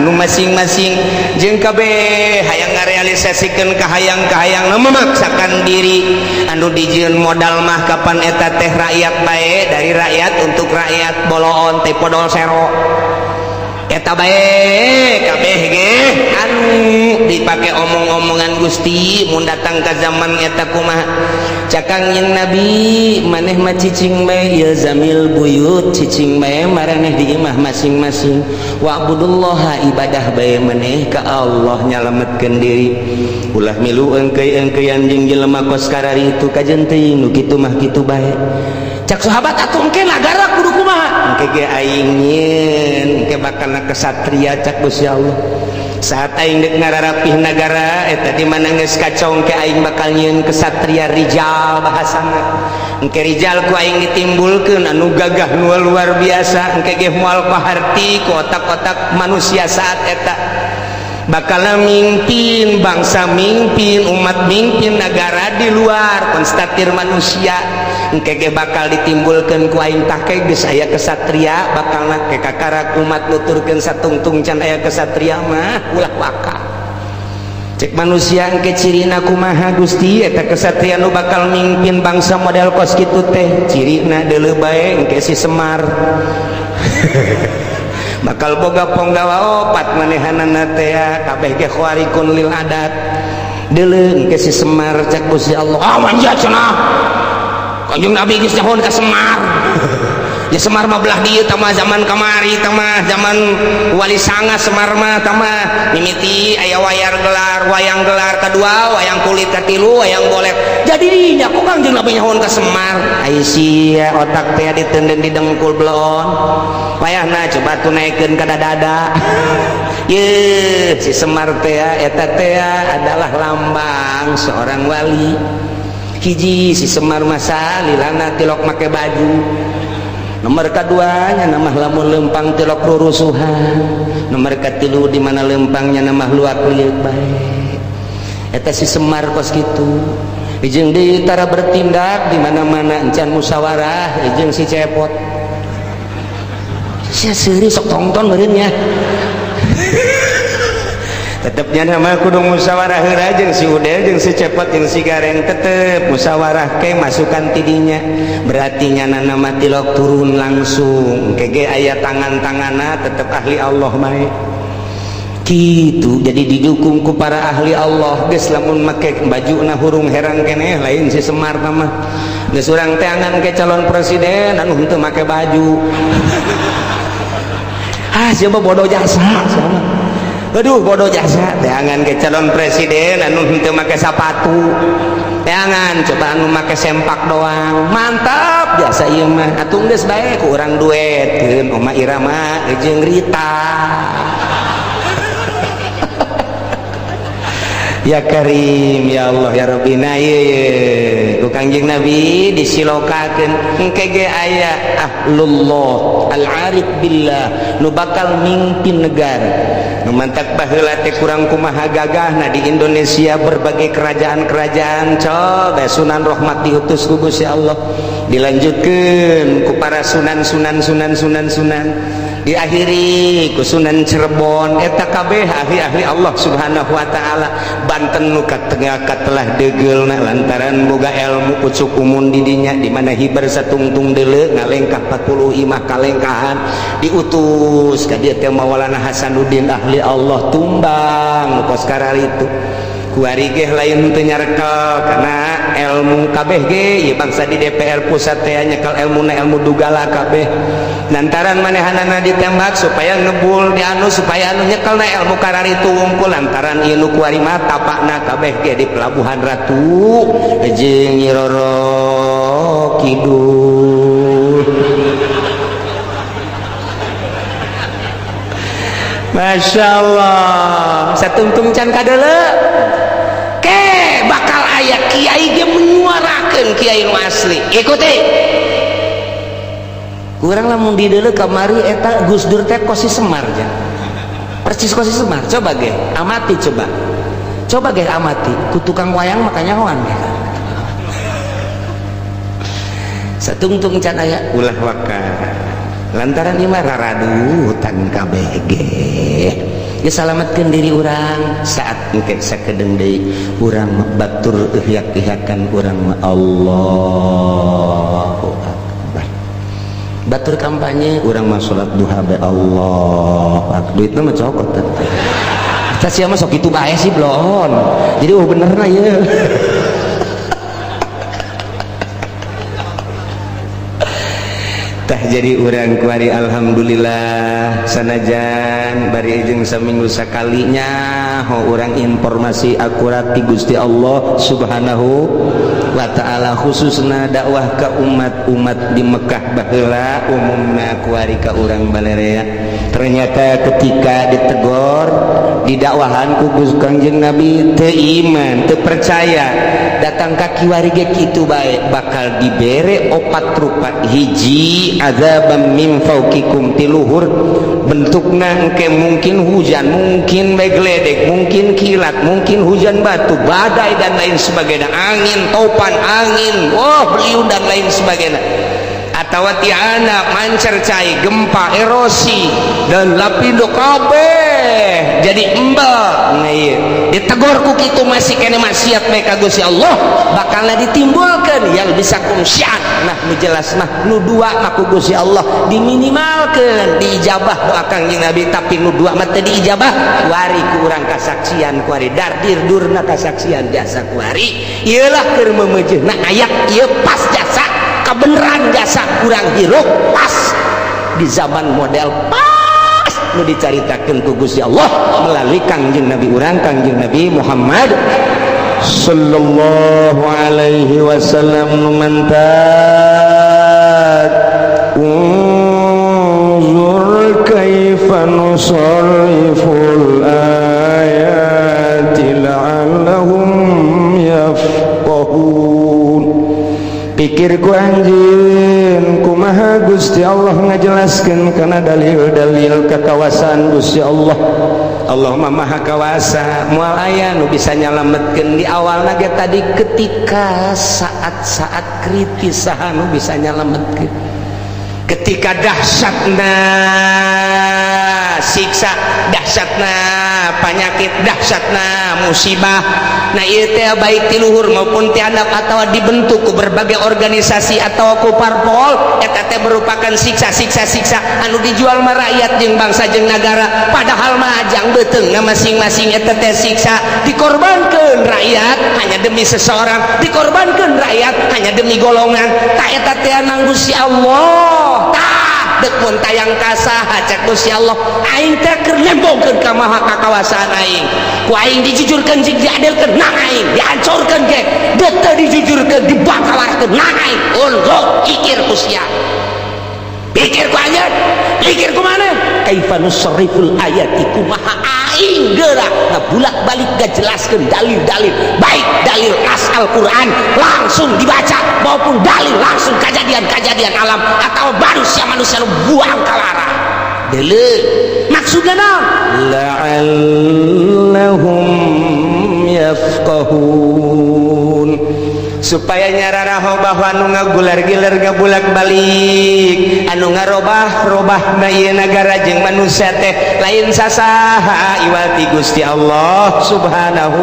anu masing-masing, jeung kabeh hayang ngarealisasikeun kahayang-kahayang, memaksakan diri, anu dijieun modal mah kapan eta teh rakyat bae, dari rakyat untuk rakyat, boloon teh podol sero eta bae kabeh ge anu dipake omong-omongan. Gusti, mun datang ka zaman eta kumaha? Cak Kangjeng Nabi, maneh mah cicing bae, ilzamil buyut, cicing bae maraneh di imah masing-masing, wa'budullaha, ibadah bae maneh ka Allah, nyalametkeun diri, ulah milu engkei-engkeian jeung jelema kos karari itu, kajen teuing nu kitu mah kitu bae. Cak sahabat, atuh engke nagara kudu kumaha? Engke ge aing nyieun, engke bakal kesatria, cak Gusti Allah. Saat aing deuk ngararapih nagara eta di mana geus kacau, engke aing bakal nyieun kesatria, rijal bahasana. Engke rijal ku aing ditimbulkeun anu gagah nu luar biasa, engke ge moal paharti ku otak-otak manusia. Saat eta bakal mimpin bangsa, mimpin umat, mimpin negara di luar konstatir manusia. Engke ge bakal ditimbulkeun ku aing. Tah, geus aya kesatria, bakal ke kakarak umat nuturkeun satungtung can aya kesatria mah ulah waka. Cek manusia, engke cirina kumaha, Gusti, eta kesatria nu bakal mimpin bangsa model kos kitu teh? Cirina deuleu bae, engke si Semar bakal boga ponggawa opat, manehanana teh kabeh ge khawariqun lil adat. Deuleu engke si Semar, cek Gusti Allah. Ah, manja cenah, Kanjeng Nabi geus nyahoan ka Semar. Ya, Semar mah belah dieu tah mah, zaman kamari tah mah, zaman Wali Sanga. Semar mah tah mah mimiti aya wayang gelar, wayang gelar kedua, wayang kulit katilu, wayang golek. Jadi dinya kok Kangjeng Nabi nyahoan ka Semar? Ai sia otak teh ditenden di dengkul belon, wayahna coba tuh naikkeun ka dada. Ye, si Semar teh eta teh adalah lambang seorang wali. Hiji, si Semar masa lilana tilok make baju. Nomor keduanya, nama lamun lempang tilok rurusuhan. Nomor katilu, di mana lempangnya nama luak liuk bae. Eta si Semar kos kitu. Jeung deui tara bertindak di mana-mana encan musyawarah jeung si Cepot. Sia seuri sok tongton meureun nya. Tetepnya nama kudu musyawarah heula jeung si Udel, jeung si Cepot, jeung si Gareng, tetep musyawarah ke masukan tidinya. Berarti nyana nama tilok turun langsung kege aya tangan-tangana, tetep ahli Allah bae gitu. Jadi didukung ku para ahli Allah. Geus, lamun make baju na hurung herang keneh lain si Semar mah. Geus, urang teangan ke calon presiden anu henteu make baju. Ah, siapa bodoh jasa sama. Aduh, bodoh jasa. Teangan ke calon presiden anu henteu make sapatu, teangan coba anu make sempak doang. Mantap biasa ieu mah. Atuh geus bae ku urang duetkeun Oma Irama jeung Rita. Ya Karim, ya Allah, ya Rabbi. Nah ieu ku Kangjeng Nabi disilokakeun engke ge aya ahlullah al-arif billah nu bakal mimpin negara. Nu mantak baheula teh kurang kumaha gagahna di Indonesia berbagai kerajaan-kerajaan coba Sunan Rahmat diutus ku Gusti Allah, dilanjutkeun ku para sunan sunan sunan sunan sunan, diakhiri ku Sunan Cirebon. Eta kabeh ahli-ahli Allah Subhanahu wa taala. Banten nu katengah katelah deugeulna lantaran boga ilmu pucuk umun di dinya, di mana hiber satungtung deuleu ngalengkah 40 imah kalengkahan, diutus ka dieu teh Maulana Hasanuddin ahli Allah tumbang kos kararitu. Kuari ge lain teu nyarekel karena ilmu kabeh ge ieu bangsa di DPR pusat teh nyekel ilmuna ilmu dugala kabeh. Lantaran manehanana ditembak supaya ngebul di anu supaya anu nyekelna ilmu kararitu wungkul, lantaran ieu nu kuari mah tapakna kabeh ge di Pelabuhan Ratu jeung Nyi Roro Kidul. Masya Allah, satungtung can kadeuleu ke bakal aya kiai ge menyuarakeun kiai nu asli. Ikuti kurang lamun dideuleu kamari eta Gus Dur teh kosi Semar ja. Persis kosi Semar. Coba ge amati, coba. Coba ge amati ku tukang wayang makanya hoan ge. Satungtung can aya ulah waka. Lantaran ieu mah raradutan kabeh ge. Geus salametkeun diri urang saat engke sakedeung deui urang batur ihyak-ihyakan urang mah Allahu Akbar. Batur kampanye urang mah salat duha bae Allah. Duitna mah cokot teh. Eta sia mah sok kitu bae sih bloon. Jadi oh benerna ieu. Tah jadi urang kuari alhamdulillah sanajan bari jeung saminggu sakalinya ho urang informasi akurat ti Gusti Allah Subhanahu wa taala, khususna dakwah ka umat-umat di Mekah baheula umumna kuari ka urang balerea. Ternyata ketika ditegor didakwahan ku Gusti Kangjeng Nabi teu iman teu percaya, datang ka kiwari ge kitu bae bakal dibere opat rupa. Hiji azabam min fauqikum, tiluhur bentukna engke mungkin hujan, mungkin begledek, mungkin kilat, mungkin hujan batu, badai dan lain sebagainya, angin topan, angin wah beliung dan lain sebagainya, atawa tiana mancer cai, gempa, erosi dan lapindo kabeh jadi embel. Nah ieu ditegor ku kitu masih kene maksiat bae ka Gusti Allah bakalna ditimbulkeun yang bisa kumsiat. Nah nu jelas mah nu dua mah ku Gusti Allah diminimalkeun diijabah doa Kangjeng Nabi, tapi nu dua mah teu diijabah kuari ku urang kasaksian kuari dardir durna kasaksian jasa kuari ieu lah keur memejeuna ayat ieu pas jasa kebenaran jasa kurang hirup pas di zaman model pas nu dicaritakeun ku Gusti Allah melalui Kangjeng Nabi urang Kangjeng Nabi Muhammad sallallahu alaihi wasallam. Mantat unzur kaifa nusarriful ayati la'allahum yafqahun. Pikir ku anjeun kumaha Gusti Allah ngajelaskeun kana dalil-dalil kekawasan Gusti Allah. Allah mah maha kawasa, moal aya nu bisa nyalametkeun di awalna ge tadi ketika saat-saat kritis saha nu bisa nyalametkeun. Ketika dahsyatna siksa, dahsyatna penyakit, dahsyatna musibah. Nah ieu teh baik ti luhur maupun ti handap atawa dibentuk ku berbagai organisasi atau ku parpol, eta teh merupakan siksa-siksa siksa anu dijual mah rakyat jeung bangsa jeung nagara, padahal mah ajang beuteungna masing-masing eta teh siksa. Dikorbankeun rakyat hanya demi seseorang, dikorbankeun rakyat hanya demi golongan. Ta eta teh nang Gusti Allah. Tah deuk mun tayang ka saha cek Gusti Allah, aing teh keur nembongkeun ka maha kakawasaan aing. Ku aing dijujurkeun jeung diadilkeun nang aing, dihancurkeun ge deuk teu dijujurkeun dibakawarkeun nang aing. Unzur pikir ku sia. Pikir ku anjeun, pikir ku maneh. Kaifa nusarriful ayati, kumaha Aing geura ngabulak-balik ngajelaskeun dalil-dalil, baik dalil nas Al-Qur'an langsung dibaca maupun dalil langsung kejadian-kejadian alam atau manusia-manusia nu buang kalara. Deuleu maksudna naon? La'allahum yafqahun, supaya nyararaho bahwa anu ngagular-giler, ngabulak-balik, anu ngarobah-robah na ieu nagara jeung manusia teh lain sasaha iwal ti Gusti Allah Subhanahu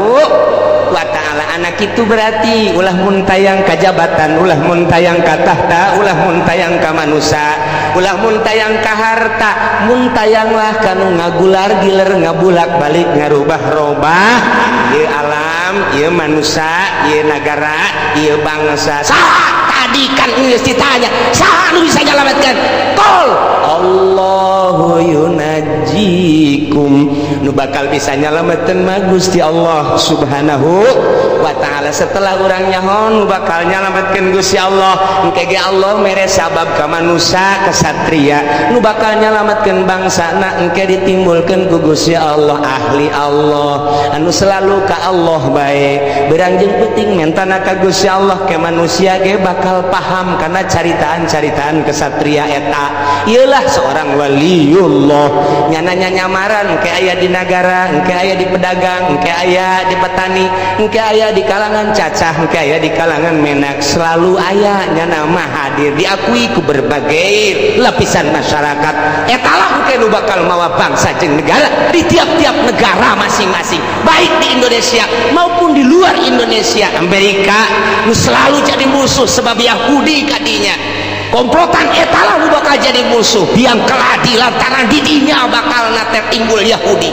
wa Ta'ala. Anak itu berarti ulah muntayang ka jabatan, ulah muntayang ka tahta, ulah muntayang ka manusia, ulah muntayang ka harta, muntayanglah kanu ngagular giler, ngabulak balik, ngarubah-robah ieu alam, ieu manusia, ieu nagara, ieu bangsa. Saha tadi kan geus ditanya, saha nu bisa nyalametkeun? Qul Allahu yunajjikum. Nu bakal bisa nyalametkeun mah Gusti Allah Subhanahu wa Ta'ala. Setelah urang nyaho nu bakal nyalametkeun Gusti Allah, engke ge Allah mere sabab ka manusia kesatria nu bakal nyalametkeun bangsana. Engke ditimbulkeun ku Gusti Allah ahli Allah anu selalu ka Allah bae, berang jeung penting mentana ka Gusti Allah. Ke manusia ge bakal paham karena caritaan-caritaan kesatria eta. Iyalah seorang waliullah, nyana nyamaran engke aya di nagara, engke aya di pedagang, engke aya di petani, engke aya di kalangan cacah, engke aya di kalangan menak, selalu aya nyana mah hadir, diakui ku berbagai lapisan masyarakat. Etalah engke nu bakal mawa bangsa jeung negara di tiap-tiap negara masing-masing, baik di Indonesia maupun di luar Indonesia. Amerika nu selalu jadi musuh sebab Yahudi kadinya komplotan, etalah nu bakal jadi musuh biang keladi lantaran didinya bakal nate timbul Yahudi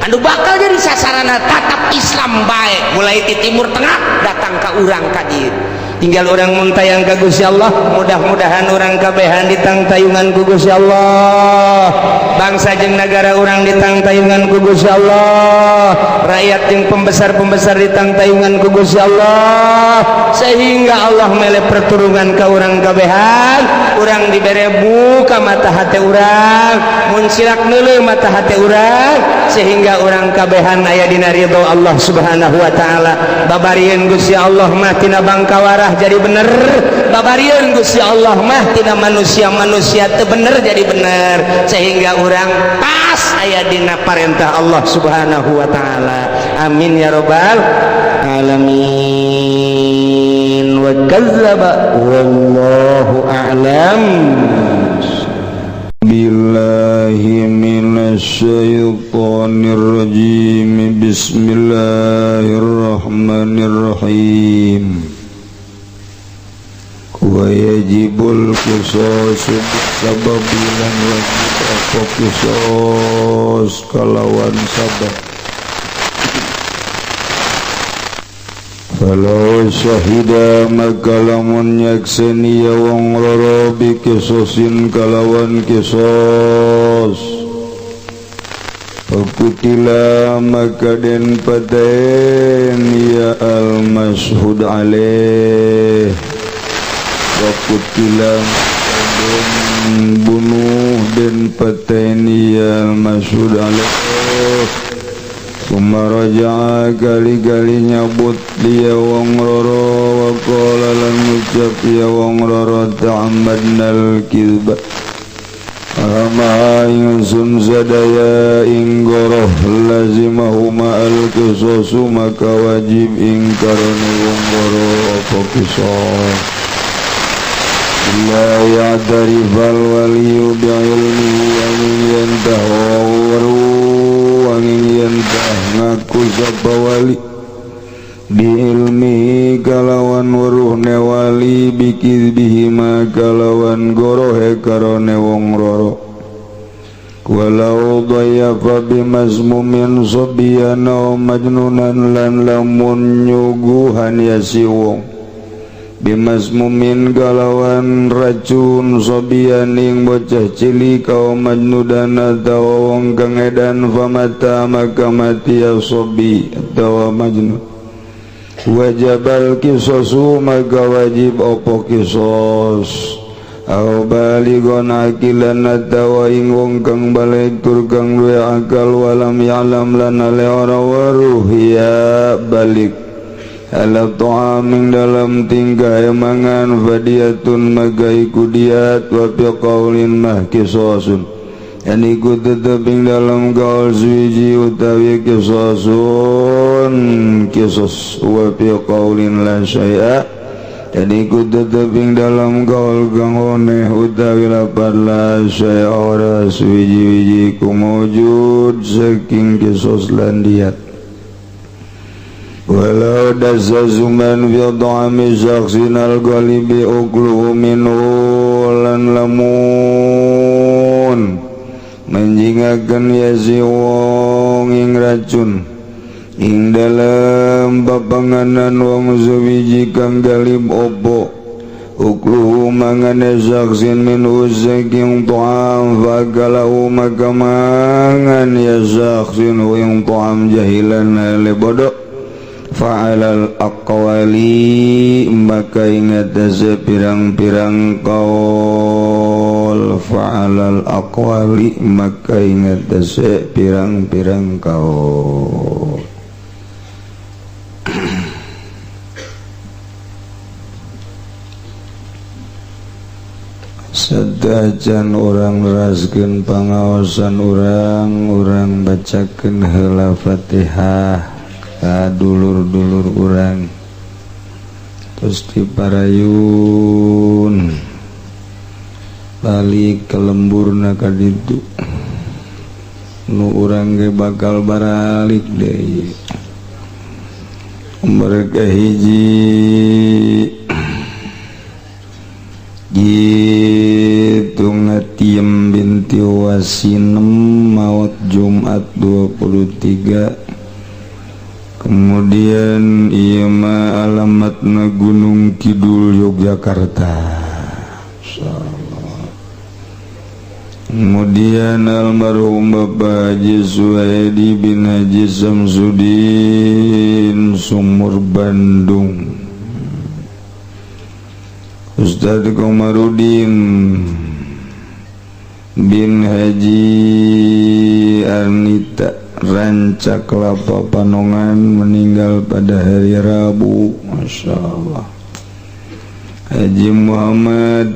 anu bakal jadi sasarana tatap Islam baik, mulai di Timur Tengah datang ke urang ka dieu. Tinggal urang muntayang ka Gusti Allah. Mudah-mudahan urang kabehan ditangtayungan ku Gusti Allah, bangsa jeung negara urang ditangtayungan ku Gusti Allah, rakyat jeung pembesar-pembesar ditangtayungan ku Gusti Allah, sehingga Allah mele perturungan ka urang kabehan. Urang dibere buka mata hati urang, muncilak neuleuh mata hati urang, sehingga urang kabehan aya dina ridho Allah Subhanahu wa Taala. Babarieun Gusti Allah mah tina bangkawarah jadi bener, babarieun Gusti Allah mah tina manusia-manusia teu bener jadi bener, sehingga urang pas aya dina parentah Allah Subhanahu wa Taala. Amin ya robbal alamin. Wa kadzdzaba, wallahu a'lam. Billahi minasyaitonir rajim. Bismillahirrahmanirrahim. Wa yajibul qisasu bisababi, lan wajib apa qisas kalawan sabab. Falau syahida, maka lamun nyakseni ya wong loro, bikisosin kalawan kisos, fakutila, maka den paten ya al mashhud alaih. Fakutila, den bunuh, den paten ya al mashhud alaih. Summa raja'a, kali-kali nyabut dia wong loro, wa qala, lan ngucap ya wong loro, ta'ammadnal kizba, Ama ingsun sadaya ing goroh, lazimahuma al qisasu, maka wajib ing karone wong loro apa qisas. La ya'tarifal waliyu bi'ilmihi angin yantah angin yantah ngaku sapa wali biilmihi kalawan weruhne wali, bikizbihima kalawan gorohe karone wong loro. Walau dayafa bimasmumin sobiyan aw majnunan, lan lamun nyuguhan ya si wong bimasmumin kalawan racun sobiyan ing bocah cilik aw majnudan atawa wong kang edan, famata, maka mati ya sobi atawa majnun, wajabal kisosu, maka wajib opo kisos. Aw baligon aqilan atawa ing wong kang balik tur kang duwe akal walam ya'lam lan ale ora weruh ya balik ala ta'aming dalam tingkah mangan fadiyatun maka iku diat wa fi qaulin mah kisasun yan iku tetep ing dalam gaul suwiji utawi kisasun kisos wa fi qaulin la syai'a dan iku tetep ing dalam gaul kang oneh utawi lapar la syai'a ora suwiji-wiji ku mawjud saking kisos lan diat. Walau dasa zuman fi ta'ami syakhsin al-ghalibi ukluhu minhu lan lamun menjingaken ya si wong ing racun ing dalam papanganan wong suwiji kang galib opo ukluhu mangane syakhsin minhu saking ta'am fakalahu maka mangan ya syakhsin ing ta'am jahilan ale bodoh fa'alal aqwali maka ingat pirang-pirang kaul fa'alal aqwali maka ingat pirang-pirang kaul. Sadajan orang raskeun pangaosan urang bacakeun heula Fatihah ka dulur-dulur urang terus diparayun balik ke lemburna ka ditu nu urang ge bakal baralik deui. Mereka hiji gitu Ngatiem binti Wasinem maut Jumat 23. Kemudian ieu mah alamatna Gunung Kidul Yogyakarta. Insyaallah. Kemudian almarhum Bapak Haji Suhaidi bin Haji Samsudin Sumur Bandung. Ustaz Komarudin bin Haji Arnita Ranca Kelapa Panongan meninggal pada hari Rabu. Masya Allah. Haji Muhammad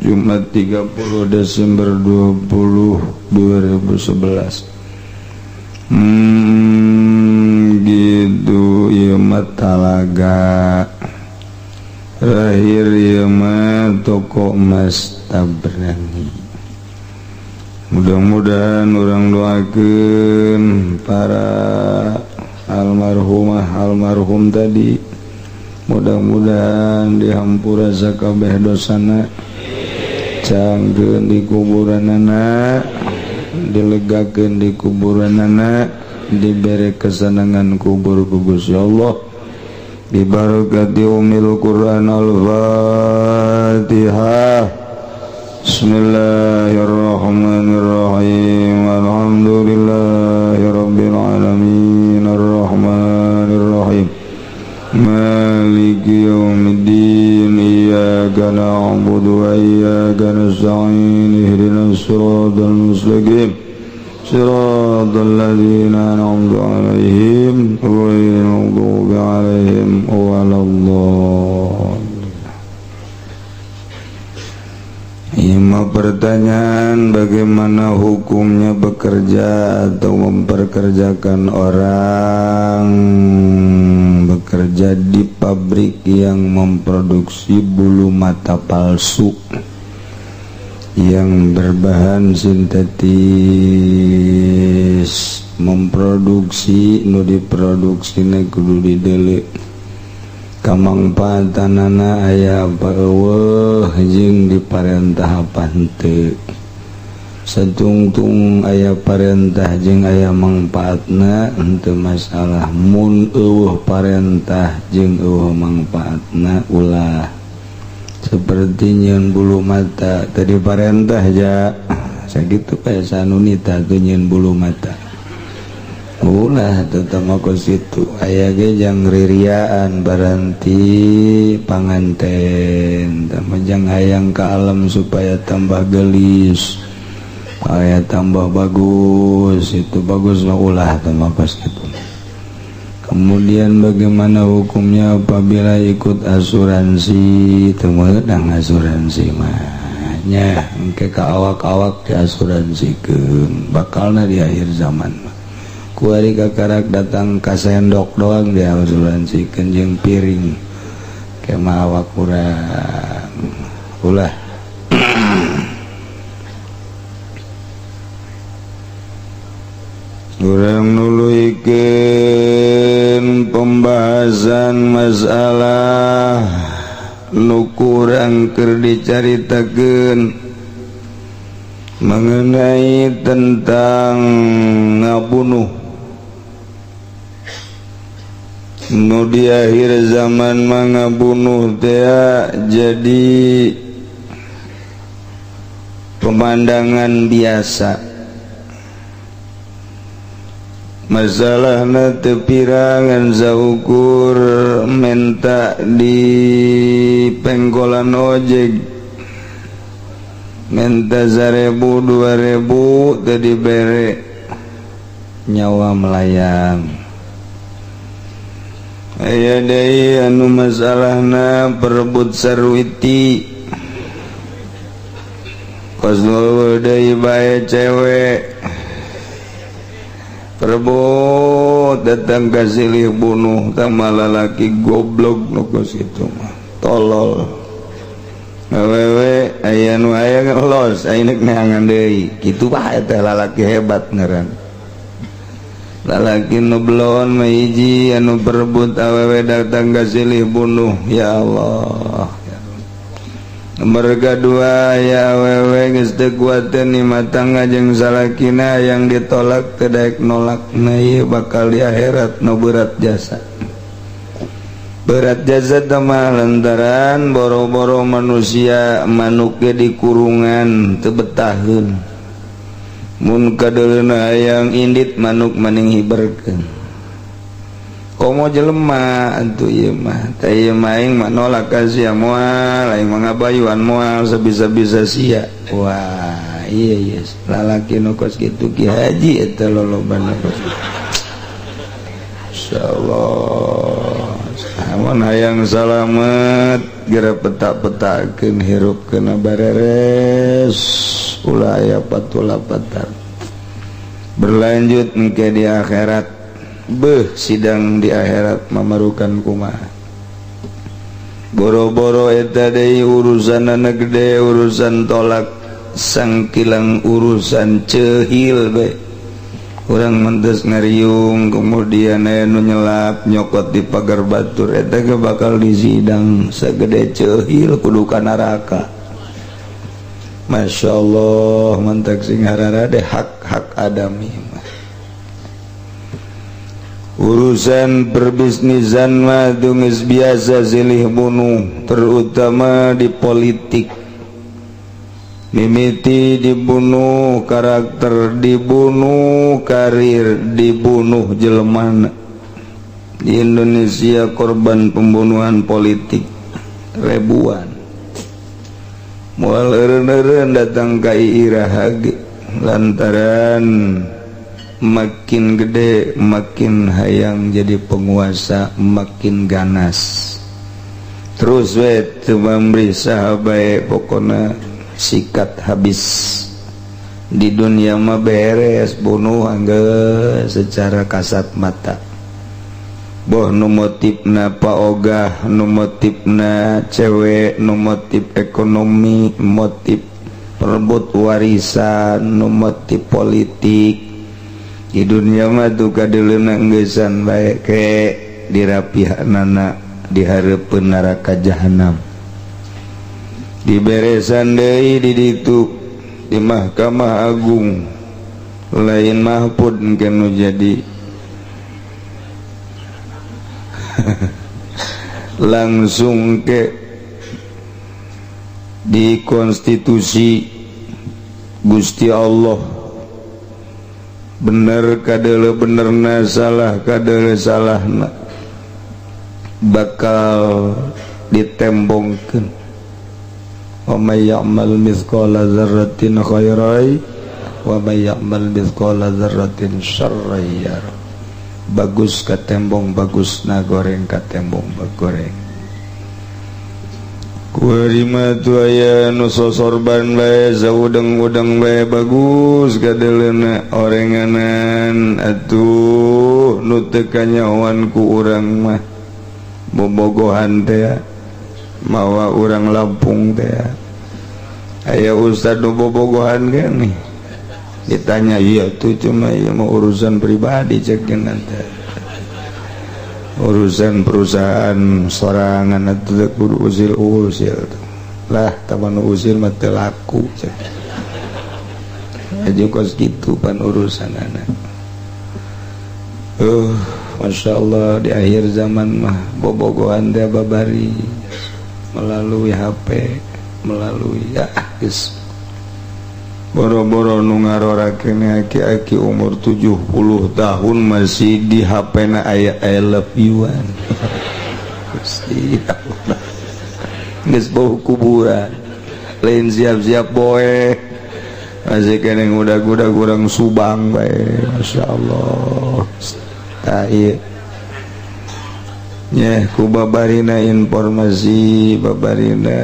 Jumat 30 Desember 20 2011. Gitu ieu mah talaga. Terakhir ieu mah toko emas Tabrani. Mudah-mudahan orang doakeun para almarhumah almarhum tadi, mudah-mudahan dihampura sakabeh dosana, cangkeun di kuburanana, dilegakeun di kuburanana, dibere kesenangan kubur ku Gusti Allah. Bi barakati umil Quran. Al-Fatihah. Bismillahirrahmanirrahim. Alhamdulillahirabbil alamin arrahmanirrahim maliki yaumiddin iyyaka na'budu wa iyyaka nasta'in ihdinas siratal mustaqim siratal ladzina an'amta 'alaihim ghairil maghdubi 'alaihim waladdallin. Lima pertanyaan, bagaimana hukumnya bekerja atau memperkerjakan orang bekerja di pabrik yang memproduksi bulu mata palsu yang berbahan sintetis, memproduksi nu diproduksina kudu dideuleu kamangpaatanana aya apa eueuh jeung diparentah apa henteu. Satungtung aya parentah jeung aya mangpaatna henteu masalah, mun eueuh parentah jeung eueuh mangpaatna ulah. Seperti nyeun bulu mata tadi parentah ja sakitu kayak sanunita tuh nyeun bulu mata. Ulah terutama kos kitu, aya ge jang ririaan baranti panganten, tambah jang hayang ka alam supaya tambah gelis, aya tambah bagus, itu bagus mah ulah tambah kos kitu. Kemudian bagaimana hukumnya apabila ikut asuransi? Teu meunang asuransi mah nya, engke ka awak-awak diasuransikeun, bakalna di akhir zaman mah. Kuari kakarak datang ka sendok doang diasuransikeun jeung piring. Kema awak urang. Ulah. Urang nuluykeun pembahasan masalah nu kurang keur dicaritakeun mengenai tentang ngabunuh nu di akhir zaman mah ngabunuh teh jadi pemandangan biasa. Masalahna teu pirangan saukur menta di pengkolan ojek, menta 1000 2000 teu dibere, nyawa melayang. Aya deui anu masalahna perebut sarwiti, kos deui bae cewek perebut datang ka silih bunuh tama lalaki goblok nu kos kitu mah tolol. Awewe aya nu aya ngelos aya nek neangan deui kitu bae teh lalaki hebat ngaran. Lalaki nu belon mah hiji anu perebut awewe datang ka silih bunuh, ya Allah. Nomor kedua ya awewe geus teu kuateun matangga jeung salakina yang ditolak teu daek nolak, na ieu bakal di akhirat nu berat jasa. Berat jasa teh mah lantaran boro-boro manusia manuk ge di kurungan teu betaheun. Mun kadeuleuna hayang indit manuk maning hiberkeun. Komo jelema atuh ieu mah, teh ieu mah aing mah nolak ka sia moal, aing mah ngabayuan moal sabisa-bisa sia. Wah, iya iya lalaki nu kos kitu Ki Haji eta lolobana kos kitu. Insyaallah. Amun hayang salamet geura petak-petakeun hirup kana bareres ulah aya patulapatar. Berlanjut engke di akhirat. Beuh sidang di akhirat mamarukan kumaha. Boro-boro eta deui urusanana gede, urusan tolak sangkilang urusan cehil be. Urang mentes ngariung kemudian aya nu nyelap nyokot di pagar batur eta ge bakal disidang sagede cehil kudu ka neraka. Masya Allah mantak sing hararade hak-hak adami mah. Urusan perbisnisan mah geus biasa silih bunuh, terutama di politik. Mimiti dibunuh, karakter dibunuh, karir dibunuh jelemana. Di Indonesia korban pembunuhan politik ribuan. Moal eureun-eureun datang ka iraha ge lantaran makin gede makin hayang jadi penguasa, makin ganas. Terus we teu mamri saha bae pokona sikat habis. Di dunia mah beres bunuh anggeus secara kasat mata. Boh nu motifna paogah, nu motifna cewek, nu motif ekonomi, motif perebut warisan, nu motif politik. Di dunia mah tuh kadeuleuna enggesan bae ke dirapihanana di hareupeun neraka jahanam. Diberesan deui di ditu di Mahkamah Agung lain Mahfud engke nu jadi langsung ke di konstitusi Gusti Allah. Bener kadele benerna, salah kadele salahna, bakal ditembongkeun. Wa may ya'mal mithqala dzarratin khairan wa may ya'mal mithqala dzarratin syarran yarah. Bagus katembong bagus na, goreng katembong goreng. Kuarima tu aya nu sosorban bae, saudeng-udeng bae, bagus kadeleuna orenganan. Atuh nu teu kanyahoan ku urang mah bobogohan teh, mawa urang Lampung teh aya ustad nu bobogohan nih, ditanya, "Iya tuh, cuma ya mau urusan pribadi," cek nanti, urusan perusahaan sorangan atau kudu usil usil lah, taman usil mah teu laku, cek aja. Kos gitu pan urusan anak. Masya Allah, di akhir zaman mah bobogohan teh babari melalui HP, melalui ya geus boro-boro nu ngarorakeun, aki-aki umur 70 tahun masih di HP na aya "I love you". An Gusti Allah, geus bau kuburan, lain siap-siap boe, masih kene udah-udah kurang Subang bae. Masya Allah, tah ieu nya ku babarina informasi, babarina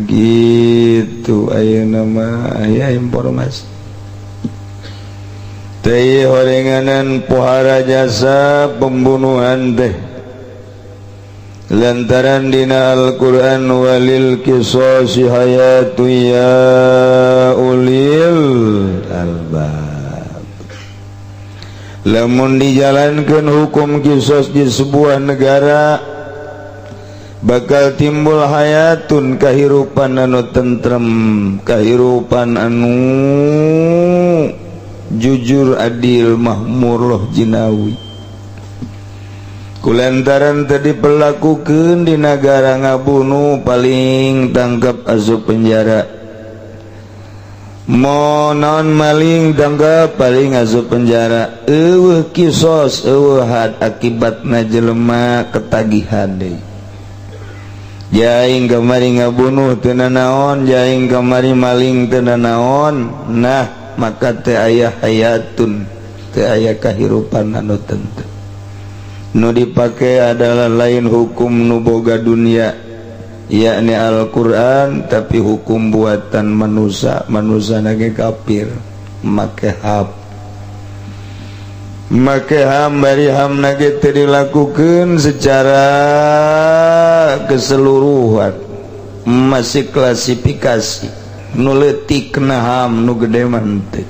gitu. Ayeuna mah aya informasi teh, horenganan pohara jasa pembunuhan teh lantaran dina Al-Qur'an walil qisasi hayatu ya ulil albab. Lamun dijalankan hukum kisos di sebuah negara, bakal timbul hayatun, kehidupan anu tentrem, kehidupan anu jujur, adil, makmur loh jinawi. Kulantaran tadi diperlakukan di negara, ngabunuh paling tangkap asup penjara, monon maling tangkap paling asup penjara. Eueuh kisos, eueuh had, akibatna jelema ketagihan deui. Jaing kamari ngabunuh teu naon, jaing kamari maling teu naon. Nah, maka teu aya hayatun, teu aya kahirupan anu tentu. Nu dipake adalah lain hukum nu boga dunia, yakni Al-Quran, tapi hukum buatan manusia. Manusia nage kafir, make ham, make ham, bari ham nage teu dilakukan secara keseluruhan, masih klasifikasi. Nu leutik kena ham, nu gede mah henteu.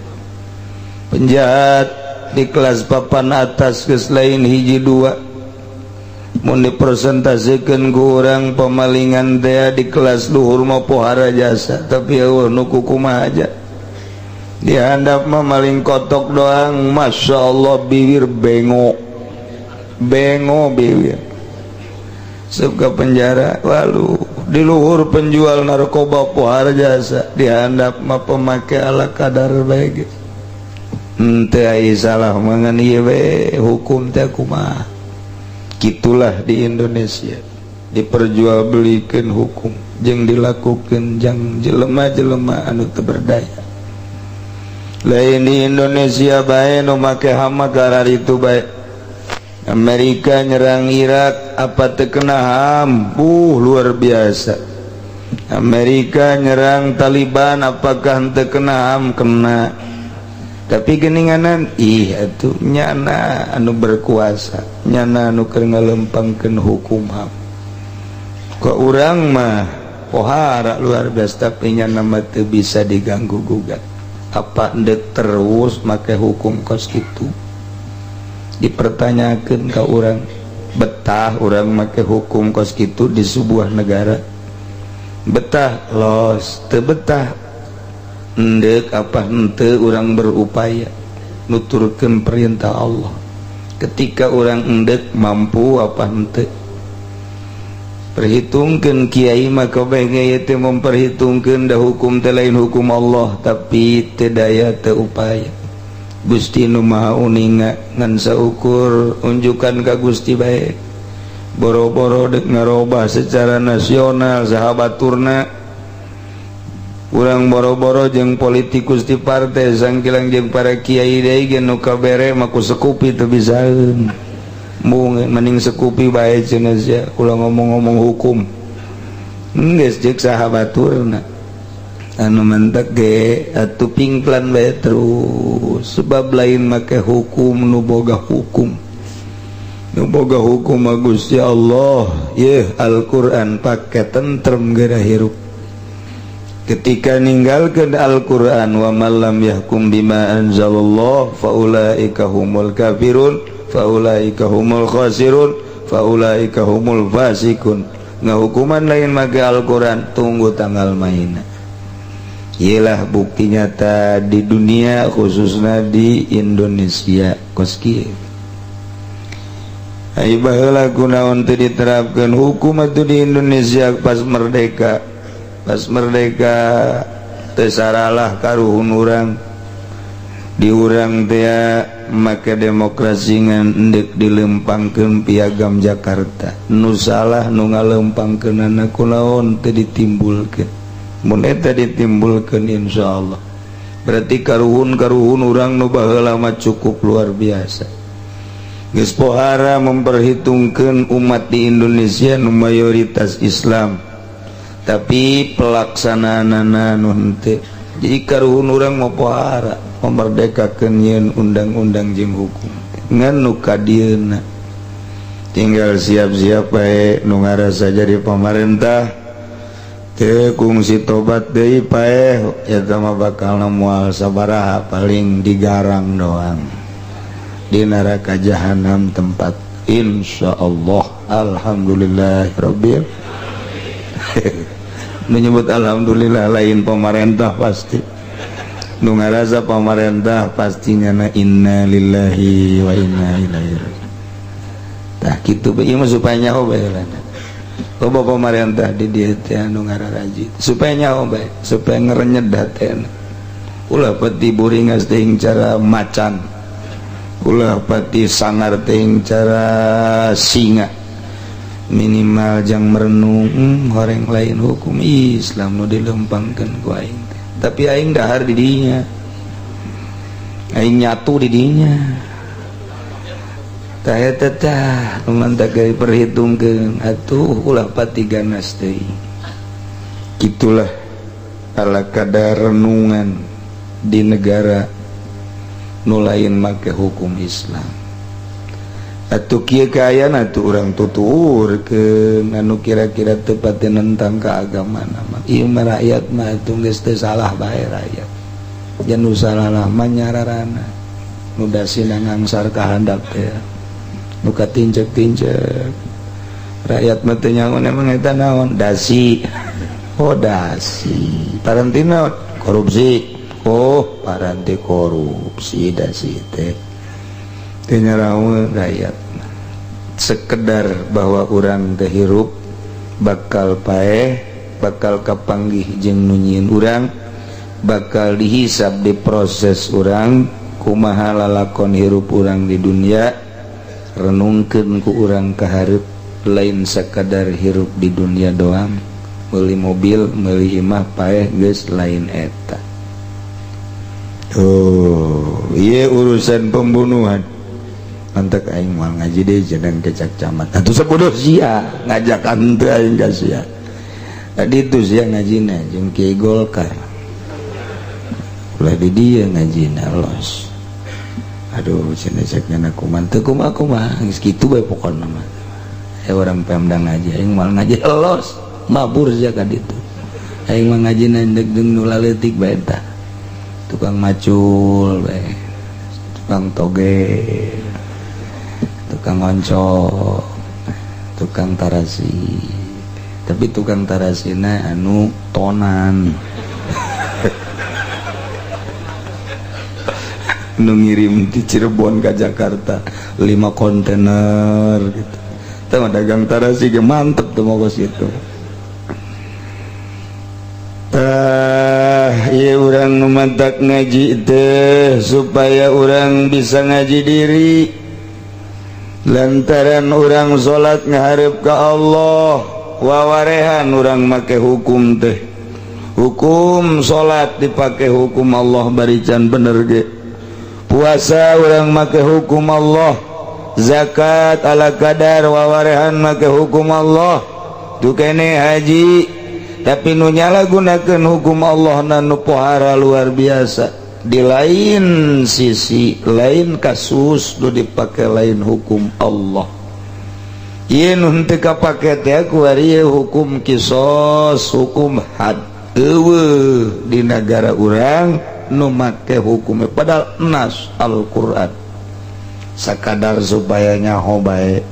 Penjahat di kelas papan atas geus lain hiji dua. Mun dipresentasikan ku urang, pemalingan teh di kelas luhur mah pohara jasa, tapi eueuh nu kukumaha aja. Di handap mah maling kotok doang, Masya Allah, bibir bengo bengo, bibir suka penjara. Lalu di luhur penjual narkoba pohara jasa, di handap mah pemakai ala kadar bae. Henteu ai salah mangan ieu we hukum teh kumaha. Gitulah di Indonesia, diperjualbelikan hukum jeung dilakukan jang jelema-jelema anu teu berdaya. Lain di Indonesia bae nu make HAM itu bae. Amerika nyerang Irak, apa teu kena HAM? Luar biasa. Amerika nyerang Taliban, apakah teu kena HAM? Kena. Tapi geninganan, ih atuh nyana anu berkuasa, nyana anu keur ngalempangkeun hukum HAM. Kok urang mah pohara luar biasa, tapi nyana mah teu bisa diganggu gugat. Apa ndek terus make hukum kos itu? Dipertanyakan ke orang, betah orang make hukum kos gitu di sebuah negara? Betah los teu betah, endek apa henteu orang berupaya nuturkeun perintah Allah? Ketika orang endek, mampu apa henteu? Perhitungkan kiai maka kabeh teh memperhitungkan, dah hukum teh lain hukum Allah, tapi teu daya, teu upaya. Gusti nu Maha Uninga ngan saukur unjukan ka Gusti bae. Boro-boro dek ngarobah secara nasional, sahabat turna urang boro-boro jeung politikus di partai, sangkilang jeung para kiai deui ge nu kabere mah ku sekupi teu bisaeun. Mung mending sekupi bae cenah sia, ulah ngomong-ngomong hukum. Geus jeung sahabat turna anu mentek ge atuh pingplan bae terus, sebab lain make hukum nu boga hukum. Nu boga hukum mah Gusti Allah. Yeuh, Al-Qur'an pake tentrem geura hirup. Ketika ninggalkeun Al-Qur'an, wa man lam yahkum bima anzalallah faulaika humul kafirun, faulaika humul khasirun, faulaika humul fasikun. Ngahukuman lain make Al-Qur'an, tunggu tanggal maina. Iyalah bukti nyata di dunia, khususnya di Indonesia, kos kieu. Ai baheula kunaon teu diterapkeun hukum atuh di Indonesia pas merdeka? Pas merdeka teu saralah karuhun urang. Di urang teh make demokrasi ngan endek dilempangkeun piagam Jakarta. Nu salah nu ngalempangkeunana kunaon teu ditimbulkeun? Mun eta ditimbulkeun, insyaallah berarti karuhun-karuhun urang nu baheula mah cukup luar biasa. Geus pohara memperhitungkeun umat di Indonesia nu mayoritas Islam, tapi pelaksanaanana nu henteu. Jadi karuhun urang mau pohara memerdekakeun yeun undang-undang jeung hukum ngan nu kadieuna. Tinggal siap-siap bae nu ngarasa jadi pemerintah teu kungsi tobat deui, paeh eta mah bakal moal sabaraha, paling digarang doang di neraka jahanam tempat, insyaallah. Alhamdulillah rabbil menyebut alhamdulillah lain pemerintah, pasti nu ngarasa pemerintah pastinya na inna lillahi wa inna ilaihi raji'un. Tah kitu bae ieu mah supaya nyaho bae lah. Loba pemerintah di dieu teh anu ngararaji supaya nyaho bae, supaya ngerenyed hatena. Ulah pati buringas teuing cara macan, ulah pati sangar teuing cara singa, minimal jang merenung, horeng lain hukum Islam nu dilempangkeun ku aing teh, tapi aing dahar di dinya, aing nyatu di dinya. Tah eta tah nu mantak diperhitungkeun atuh, ulah pati ganas teuing. Gitulah ala kadar renungan di negara nu lain make hukum Islam. Atuh kieu kaayaan atuh urang tuturkeun anu kira-kira teu pati nentang keagamaan mah. Ieu mah rakyat mah atuh geus teu salah bae rakyat. Jan nu salah lah mah nyararana nu dasina ngangsar ka handap teh, nu katincek-tincek. Rakyat mah teu nyaho emang eta naon dasi. Oh, dasi paranti naon? Korupsi. Oh, paranti korupsi dasi teh. Teu nyaraho rakyat, sekedar bahwa urang teh hirup bakal paeh, bakal kapanggih jeung nu nyieun urang, bakal dihisab, diproses urang kumaha lalakon hirup urang di dunia. Renungkeun ku urang kahareup, lain sakadar hirup di dunia doang, meuli mobil, meuli imah, paeh geus, lain eta. Oh iya, urusan pembunuhan mantak aing moal ngaji deh jeneng kecak camat atuh sabodoh sia ngajakan teu aing ka sia. Tadi itu sia ngajina jeung Kiai Golkar, ulah di dia ngajina los. Aduh, cenah cek ngana kumaha teu, kumaha kumaha geus kitu bae pokona mah. Eh, orang Pemda ngaji, aing moal ngaji, los mabur sia ka ditu. Aing mah ngajina ndek jeung nu laleutik bae tah, tukang macul bae, tukang toge, tukang oncom, tukang tarasi, tapi tukang tarasina anu tonan nu ngirim di Cirebon ke Jakarta 5 kontainer gitu. Tah dagang tarasi ge mantep tuh mau ke situ. Tah ieu urang nu Matak ngaji teh supaya urang bisa ngaji diri, lantaran urang salat ngaharep ka Allah, wawarehan urang make hukum teh. Hukum salat dipakai hukum Allah, barican bener ge. Puasa urang make hukum Allah, zakat ala kadar, wawarehan make hukum Allah. Tuh kene haji, tapi nu nyalagunakeun hukum Allah na nu pohara luar biasa. Di lain sisi, lain kasus, nu dipakai lain hukum Allah. Ieu nu henteu kapake teh kuari hukum kisos, hukum had. Euweuh di negara urang nu make hukumnya, padahal nas Al-Qur'an. Sakadar supaya nyaho bae.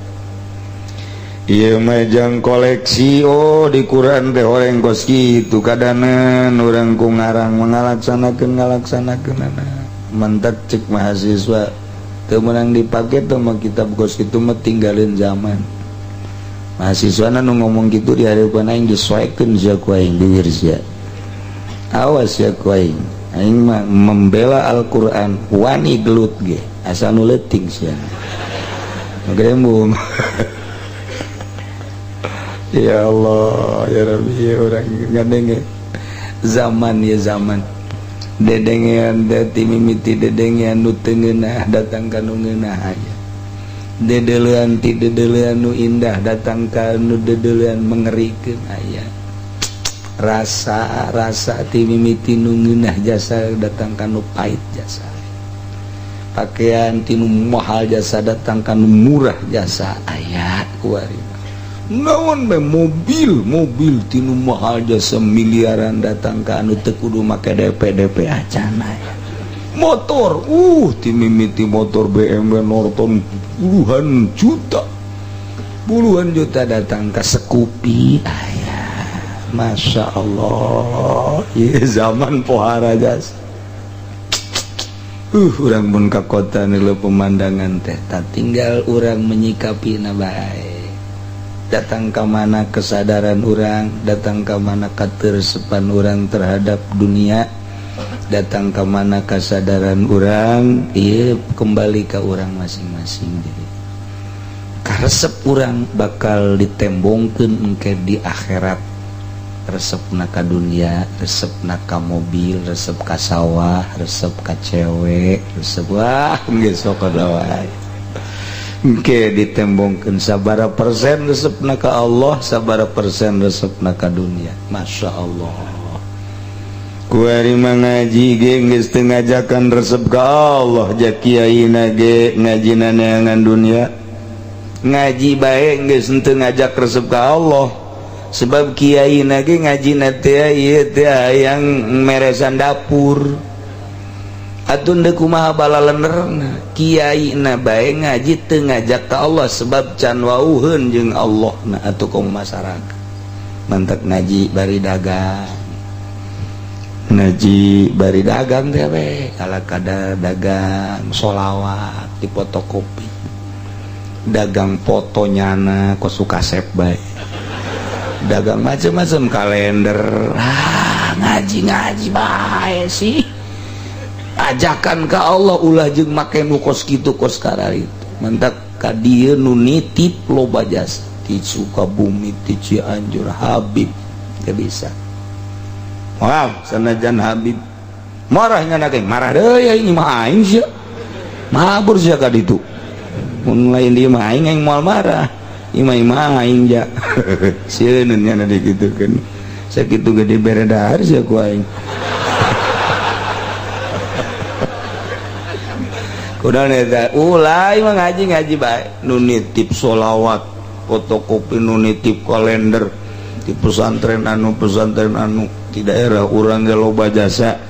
Ieu mah jang koleksi. Oh, di Quran teh horeng kos kitu kadanan urang ku ngarang ngalaksanakeun ngalaksanakeun. Mantak cek mahasiswa, teu meunang dipake teh mah kitab kos kitu mah, tinggalin zaman. Mahasiswa nu ngomong gitu di hadapan aing, disoekeun sia ku aing, bibir sia. Awas ya ku aing, aing mah membela Al-Qur'an wani gelut ge, asa nu leutik sia. Magrembung. Ya Allah, ya Rabbi, ya urang ngadenge zaman ya zaman dedengean teh, mimiti dedengean nu teu ngeunah datang ka nu ngeunah aya. Dedelean ti dedelean nu indah datang ka nu dedelean mengerikeun aya. Rasa rasa ti mimiti nu ngeunah jasa datang ka nu pahit jasa. Pakaian ti nu mahal jasa datang ka nu murah jasa aya kuari. Naon be, mobil mobil tinu mahal jasa miliaran datang ka anu teu kudu make DP DP acan aya. Motor ti mimiti motor BMW Norton puluhan juta, puluhan juta datang ke Scoopy aya. Masya Allah ya, zaman pohara jasa. Urang pun ka kota nilai pemandangan teh tak tinggal urang menyikapi na bae. Datang ke mana kesadaran urang, datang ke mana katersepan urang terhadap dunia, datang ke mana kesadaran urang, iya kembali ke urang masing-masing. Jadi karesep urang bakal ditembongkeun engke di akhirat. Resep ka dunia, resep ka mobil, resep ka sawah, resep ka cewek, resep, wah, geus sok wae. Engke ditembongkeun sabara persen resepna ka Allah, sabara persen resepna ka dunia. Masya Allah. Kuari mah ngaji ge geus teu ngajakan resep ka Allah, ja kiaina ge ngajina neangan dunia. Ngaji bae geus henteu ngajak resep ka Allah, sebab kiaina ge ngajina teh ieu teh hayang meresan dapur. Atuh deuk kumaha balalenerna? Kiai na bae ngaji teu ngajak ka Allah, sebab can wauheun jeung Allah na. Atuh komo masyarakat? Mantak ngaji bari dagang, ngaji bari dagang teh we kala kada dagang solawat di fotokopi, dagang foto nyana kos kasep bae, dagang macam-macam, kalender. Ah, ngaji ngaji bae sih ajakan ke Allah, ulah jeung make nu kos kitu, kos itu. Mantak ka dieu nu nitip loba jasa ti Sukabumi, ti Cianjur, Habib teu bisa. Wah, sanajan Habib marahnya na marah deui, ini mah aing sia, mabur sia ka ditu. Mun lain di mah aing, aing moal marah. Imah imah aing ja sieun nya di kitu kan. Sakitu gede bere dahar sia ku aing. Kuda eta ulah mah ngaji ngaji bae nu nitip solawat fotokopi, nu nitip kalender di pesantren anu, pesantren anu di daerah urang ge loba jasa,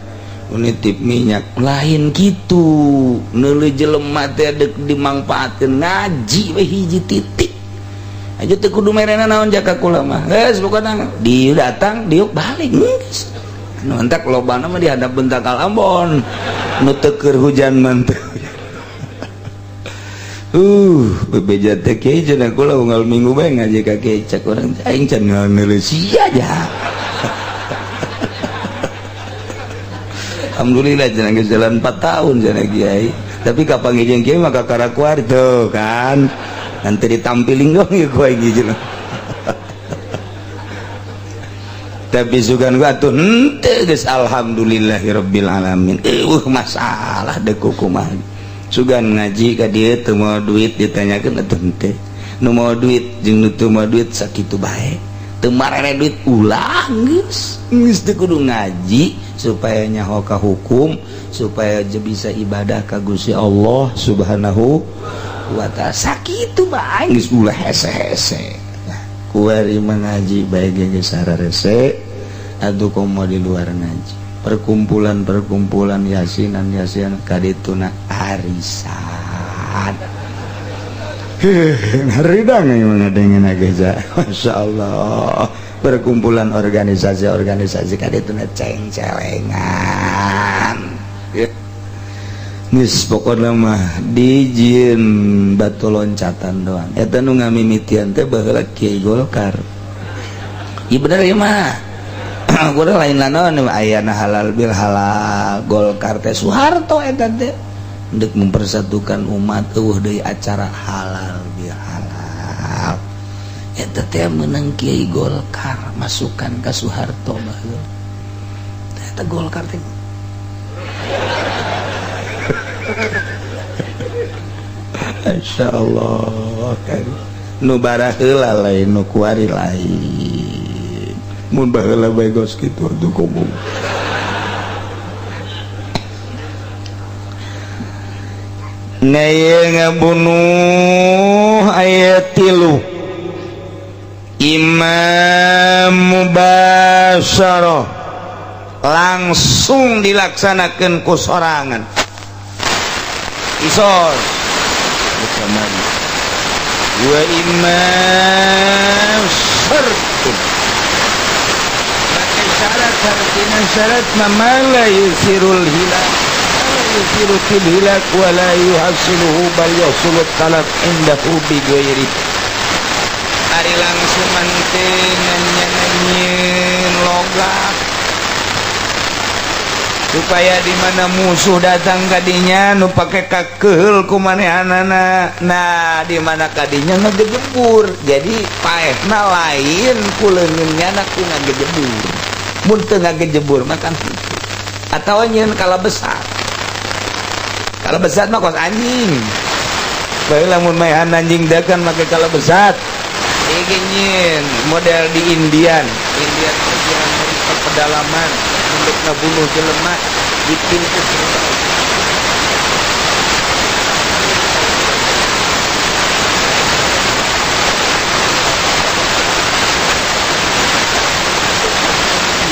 nu nitip minyak. Lain gitu, neuleuh jelema teh deuk dimangfaatkeun. Ngaji we hiji titik aja teu kudu merena naon jaka kula mah. Geus pokona dieu datang, diuk balik, geus. Nu entek lobana mah di hadap bentakal Ambon nu teu keur hujan mah teu. Bebeja teh kiai cenah, kula unggal minggu bae ngaji ka kiai. Cek urang, aing can ngeuleuh sia aja. Alhamdulillah cenah geus jalan 4 tahun cenah kiai. Tapi kapan jeung kiai maka karakuar tuh kan. Nanti ditampiling dong ya ku aing cenah. Tapi sugan gua atuh henteu geus alhamdulillahirabbil alamin. Eueuh masalah deuk kumaha. Sugan ngaji ka dieu teu mawa duit ditanyakeun atuh henteu. Nu mawa duit jeung nu teu mawa duit sakitu bae. Teu marene duit ulah geus. Geus teu kudu ngaji supaya nyaho ka hukum, supaya bisa ibadah ka Gusti Allah Subhanahu wa taala. Sakitu bae geus ulah hese-hese. Kuari mengaji bae geus sararese atuh komo di luar ngaji. Perkumpulan-perkumpulan yasinan yasinan kadituna arisan. Haridang ngadengin geus. Masyaallah. Perkumpulan organisasi-organisasi kadituna ceng-celengan. Geus pokona mah dijieun batu loncatan doang. Eta nu ngamimitian teh baheula Kiai Golkar. Ieu bener ieu mah. Kudu lain naon ayana halal bil halal Golkar teh Soeharto eta teh deuk mempersatukan umat eueuh deui acara halal bil halal. Eta teh meunang Kiai Golkar masukan ka Soeharto baheula. Eta Golkar teh Masya Allah kan nu baraheula lain nu kuari lain mun baheula bae geus kitu atuh komo Neye ngabunuh ayat 3 Imam mubasyarah langsung dilaksanakan ku sorangan isor kamari wa imam syartun maka syarat artinya syarat mamala yusirul hilal yusiru fil hilak wa la yuhasiluhu bal yahsulu talab indahu bi ghairi. Ari langsung manteng nyanyian logak supaya di mana musuh datang kadinya nu pake kakeul ku manehanana. Nah di mana kadinya ngagejebur, jadi paehna lain ku leungeunnya na ku ngagejebur. Mun teu ngagejebur mah kan kitu. Atawa nyieun kala besar. Kala besar mah kos anjing. Bae lamun maehan anjing dakan make kala besar. Ieu nyieun model di Indian. Indian perjalanan dari pedalaman untuk ngebunuh jelema di pintu gerbang.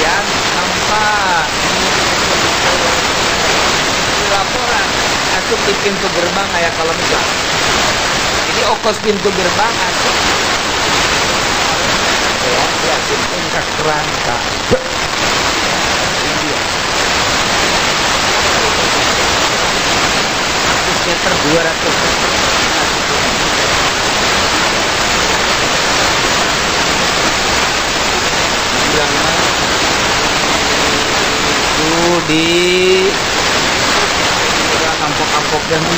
Yang tanpa laporan asup di pintu gerbang aya kalau misal. Jadi okos pintu gerbang asup ya, diasupkeun ka kerangka. Meter 200 meter bilang itu di ampok-ampok dan di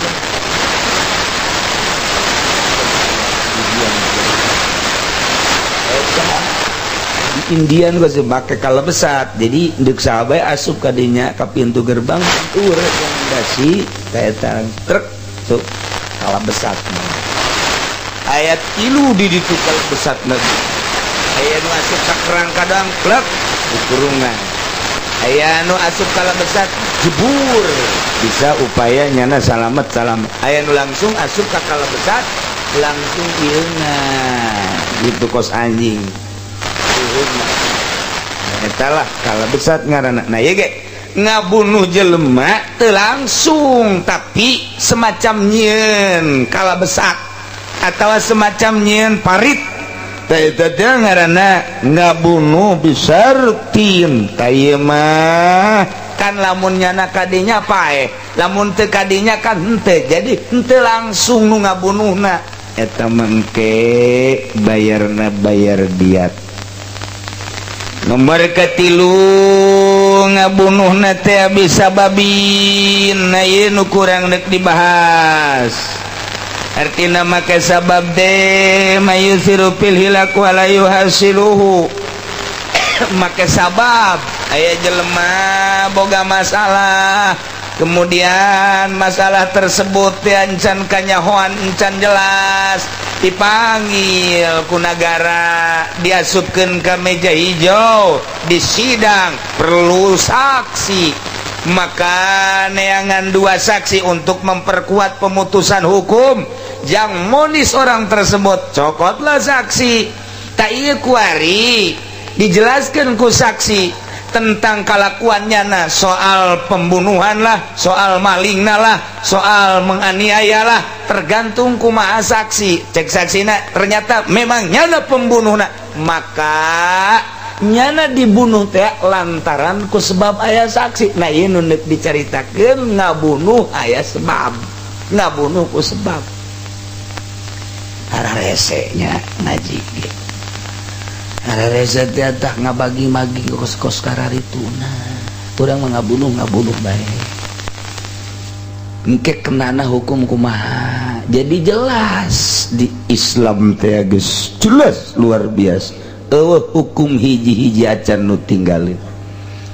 Indian gue sih pakai kala besar. Jadi ndek sahabat asup kadinya ke pintu gerbang itu rekomendasi kayak truk tuh kala besar. Ayat tilu di ditu kala besar lagi. Aya nu asup ka kerangka doang klek dikurungan. Aya nu asup kala besar jebur. Bisa upaya nyana salamet salamet. Aya nu langsung asup ka kala besar langsung ieuna gitu kos anjing. Etalah kala besar ngaranna. Nah ieu ge ngabunuh jelema teu langsung tapi semacam nyieun kala besar atawa semacam nyieun parit. Tah eta teh ngaranna ngabunuh bisartin. Tah ieu mah kan lamun nyana kadinya paeh, lamun teu kadinya kan henteu. Jadi henteu langsung nu ngabunuhna. Eta mengke bayarna bayar diat. Nomor ketilu Ngabunuh teh bisababin. Nah, ieu nu kurang dek dibahas. Artina make sabab teh ma yu'atsiru fil hilak wala yuhasiluhu. Make sabab, aya jelema boga masalah, kemudian masalah tersebut teh encan kanyahoan, encan jelas, dipanggil ku nagara, diasupkeun ke meja hijau, di sidang perlu saksi, maka neangan dua saksi untuk memperkuat pemutusan hukum yang monis orang tersebut. Cokotlah saksi. Tak, iya, kuari dijelaskan ku saksi tentang kalakuannya. Nah, soal pembunuhan lah, soal maling lah, soal menganiaya lah, tergantung kumaha saksi. Cek saksi, nah, ternyata memang nyana pembunuh. Nah, maka nyana dibunuh teh lantaran ku sebab aya saksi. Nah, ini nu diceritakan ngabunuh aya sebab, ngabunuh ku sebab. Resenya ngaji teh ngabagi-bagi kos-kos itu. Nah, urang mah ngabunuh, ngabunuh bae. Engke kenana hukum kumaha? Jadi jelas di Islam teh geus jelas luar biasa. Euweuh hukum hiji-hiji acan nu tinggalin,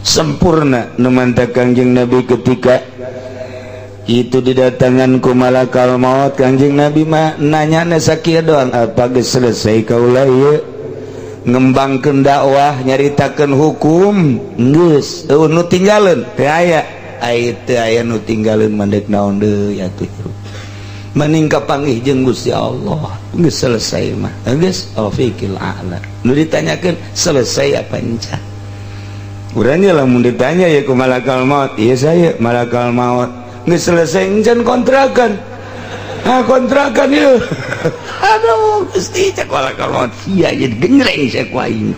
sempurna. Nu mantap, Kangjeng Nabi ketika itu didatangan ku malakal maut, Kangjeng Nabi mah nanya sakieu doang, "Apa geus selesai kaula ieu ngembangkeun dakwah, nyaritakeun hukum?" Geus, euweuh nu tinggalin teu aya. Ai teu aya nu tinggalin, mandek naon deui atuh? Mending kapanggih jeung Gusti Allah. Geus selesai mah geus Taufiqil a'la. Nu ditanyakeun selesai apa encan. Urang lamun ditanya ya ku malakal maut, iya, saya malakal maut, geus selesai encan kontrakan? Ah, kontrakan ya. Aduh Gusti, cek malakal maut, iya, jadi genjreng saya ku aing.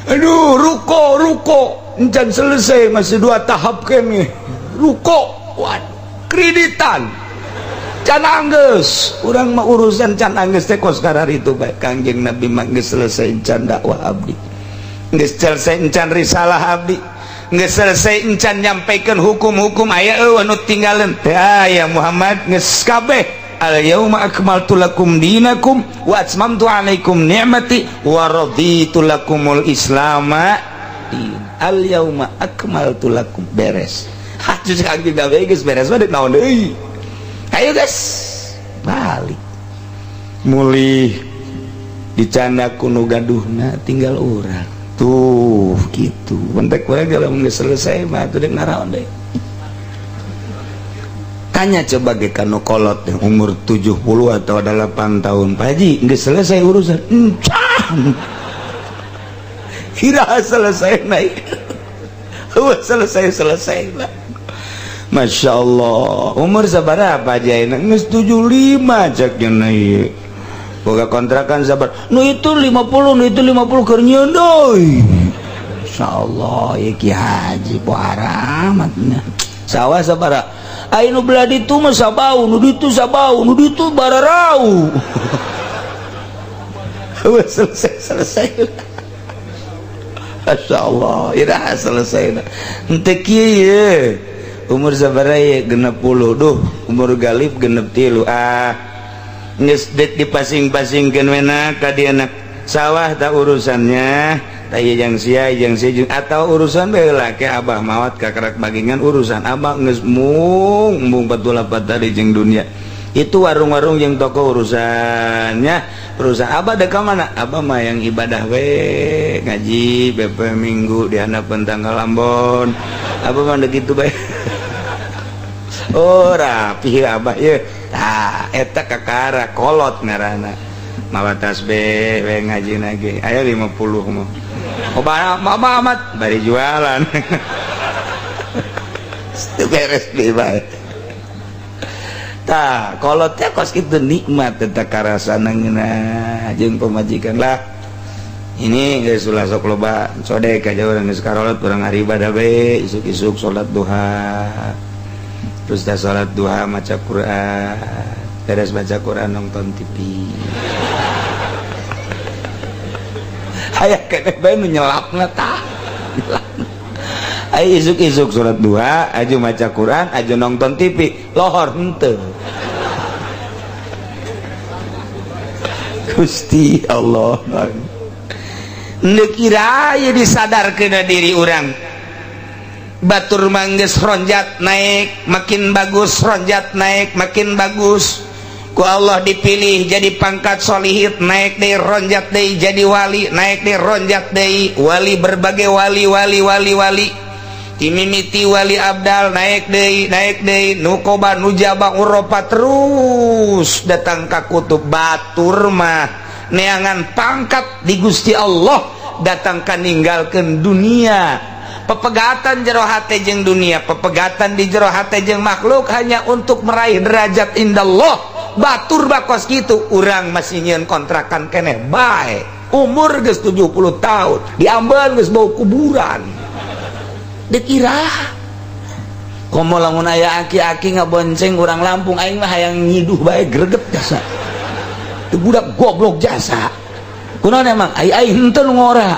Aduh, ruko, ruko encan selesai, masih dua tahap kami ruko. Waduh, kreditan can anggeus. Urang mah urusan can anggeus teh kos itu bae. Kangjeng Nabi mah geus selesai encan dakwah abdi? Geus selesai encan risalah abdi? Geus selesai encan nyampaikan hukum-hukum? Aya euweuh nu tinggalin? Teu aya. Muhammad geus kabeh. Al yauma akmaltu lakum dinakum wa atmamtu alaikum ni'mati wa raditu lakumul islama din. Al yauma akmaltu lakum, beres. Hatus Kangjeng Nabi geus beres mah deuk naon deui? Ayo guys, balik mulih, dicanda ku nu gaduhna, tinggal urang tuh gitu. Bentek wae kalau geus selesai mah atuh deuk naraon deui? Tanya coba ge kanu kolot yang umur 70 atau 8 tahun. "Pak Haji, geus selesai urusan encan?" Kira selesai naik selesai, selesai lah. Masya Allah. Umur sabaraha aja ini? Geus 75 cek ieu. Boga kontrakan sabar? Nu itu 50, nu itu 50, keur nyieun deui. Insyaallah ieu Ki Haji pohara amatnya. Sawah sabaraha? Ai nu belah ditu mah sabau, nu ditu sabau, nu ditu bararau. Selesai, selesai. Masya Allah, iraha selesai? Henteu kieu ye. Umur sabaraha ye? 60. Duh, umur Galib 63. Ah, geus dek dipasing-pasingkeun wena ka dieu. Sawah tak urusannya, tak yang sia yang sia atau urusan baheula ke abah maot kakarak bagingan urusan abah geus mung mung 48 tadi jeung dunia itu. Warung-warung yang toko urusannya perusahaan abah. Dek mana abah mah? Yang ibadah we, ngaji BP minggu di handapeun tanggal Ambon. Abah mah gitu bae. Oh, rapi abah ye. Tah, eta kakara kolot ngaranna. Mawa tasbih we, ngaji nage aya 50 mah. Oh, mama amat bari jualan. Itu beres deui bae. Tah, kolotnya kos kitu nikmat eta karasana ngeunah jeung pamajikan lah. Ini geus ulah sok loba sodek aja urang. Geus karolot urang, hari ibadah we, isuk-isuk salat duha. Terus dah salat duha maca Quran, beres baca Quran nonton TV. Aya keneh bae nu nyelapna tah. Ayo isuk-isuk sholat duha, aju maca Quran, aju nonton TV, lohor henteu. Gusti Allah. Ndeu kira aya disadarkeun diri urang. Batur mangges ronjat naik makin bagus, ronjat naik makin bagus. Ku Allah dipilih jadi pangkat solihin, naik deui ronjat deui jadi wali, naik deui ronjat deui wali, berbagai wali wali wali wali. Timimiti wali abdal naik deui nukoba nujaba uropa terus datang ka kutub. Batur mah neangan pangkat di Gusti Allah, datang ka ninggalkeun dunia. Pepegatan jero hate jeung dunia, pepegatan di jero hate jeung makhluk hanya untuk meraih derajat indallah. Batur bakos kitu urang masih nyieun kontrakan keneh bae. Umur geus 70 tahun, diambeun geus bau kuburan. Dikira komo lamun aya aki-aki ngabonceng urang Lampung, aing mah hayang nyiduh bae greget jasa. Teu budak goblok jasa. Kunaon emang ai aing henteu nu ngora.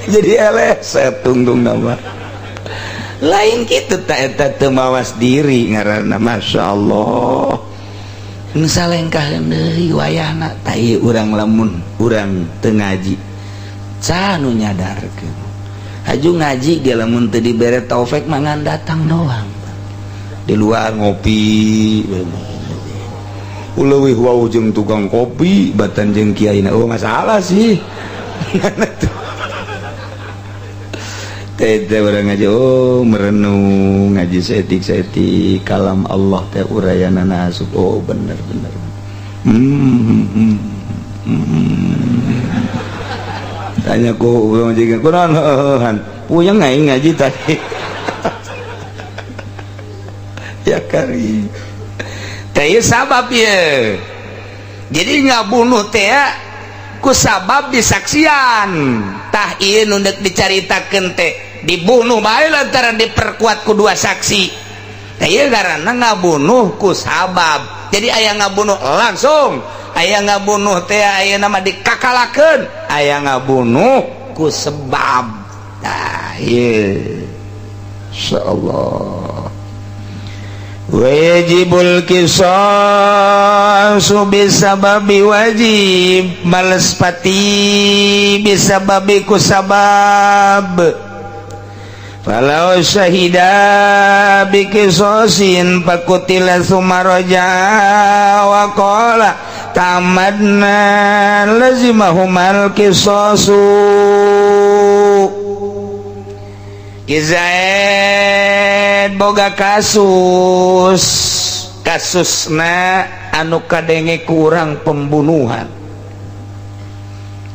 Jadi eleset tungtung nama. Lain kitu ta eta teu mawas diri ngaranna, masyaallah. Nu salengkah deui wayahna ta ieu urang lamun urang teu ngaji. Ca nu nyadarkeun. Haju ngaji ge lamun teu dibere taufik mah ngan datang doang. Di luar ngopi. Leuwih wau jeung tukang kopi batan jeung kiaina. Oh masalah sih. Teh orang ngaji, oh merenung ngaji setik-setik kalam Allah teh urayanana asup. Oh bener bener. Tanya ku urang jeung kunaon heuhan. Puyeng aing ngaji tadi. Ya kari. Teh sabab ye. Jadi ngabunuh teh ku sabab disaksian. Tah ieu nu deuk dicaritakeun teh dibunuh bae lantaran diperkuat ku dua saksi. Tah ieu ngaranna ngabunuh ku sabab. Jadi aya ngabunuh langsung, aya ngabunuh teh aya nama dikakalakeun, aya ngabunuh ku sebab. Tah ieu insyaallah. Wajibul kisasu bisababi wajib malespati bisababi kusabab. Falau syahida bikisosin fakutila summa raja'a wa qala tamadna lazimahumal kisosu. Zaid boga kasus, kasusna anu kadenge kurang pembunuhan.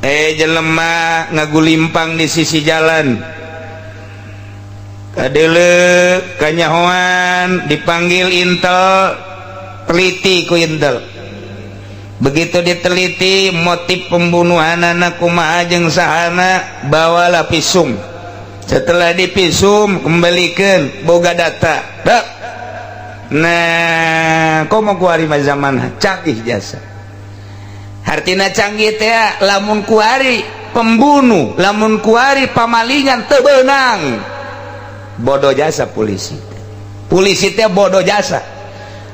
Jelema ngagulimpang di sisi jalan, kadele kanyahoan dipanggil intel, teliti ku intel. Begitu diteliti motif pembunuhan anak kumaha jeung sahana, bawalah pisum. Setelah dipisum kembalikan boga data. Dek. Nah, komo kuari mah zaman canggih jasa. Hartina canggih teh lamun kuari pembunuh, lamun kuari pamalingan teu beunang. Bodoh jasa polisi. Polisi teh bodoh jasa.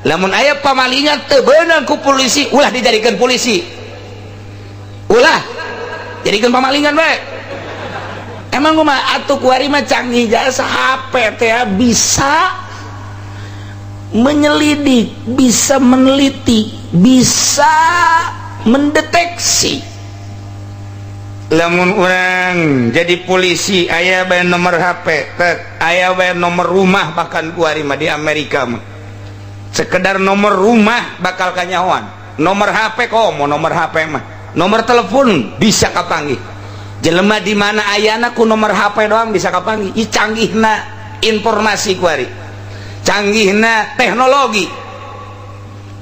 Lamun aya pamalingan teu beunang ku polisi, ulah dijadikan polisi. Ulah jadikan pamalingan bae. Emang mah atuh kuari mah canggih jasa, HP teh bisa menyelidik, bisa meneliti, bisa mendeteksi. Lamun urang jadi polisi aya bae nomor HP, tek aya bae nomor rumah, bahkan kuari mah di Amerika mah sekedar nomor rumah bakal kanyahoan. Nomor HP komo nomor HP mah, nomor telepon bisa kapanggih. Jelema di mana ayana ku nomor HP doang bisa kapanggih. Ih canggihna informasi kuari, canggihna teknologi,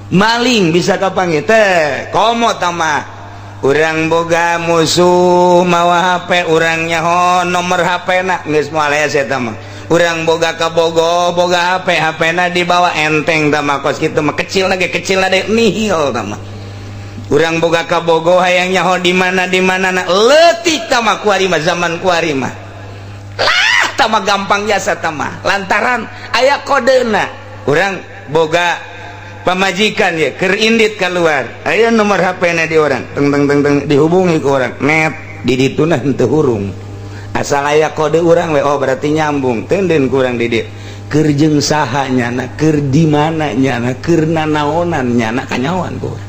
maling bisa kapanggih teh. Komo tamah urang boga musuh mawa HP, urang nyaho nomor HP na geus moal aya eta mah. Urang boga kabogo boga HP, HP na dibawa enteng tamah kos kitu mah, kecil lagi kecil lagi nihil tamah. Urang boga kabogoh hayang nyaho di mana di mana na leutik tama kuari mah zaman kuari mah. Lah tama gampang jasa tama lantaran aya kodena. Urang boga pamajikan ya keur indit keluar. Aya nomor HP-na di urang. Teng teng teng teng dihubungi ku urang. Net di ditu nah henteu hurung. Asal aya kode urang we oh berarti nyambung. Teunden ku urang di dieu. Keur jeung saha nyana, keur di mana nyana, keur nanaonan nyana kanyahoan ku urang.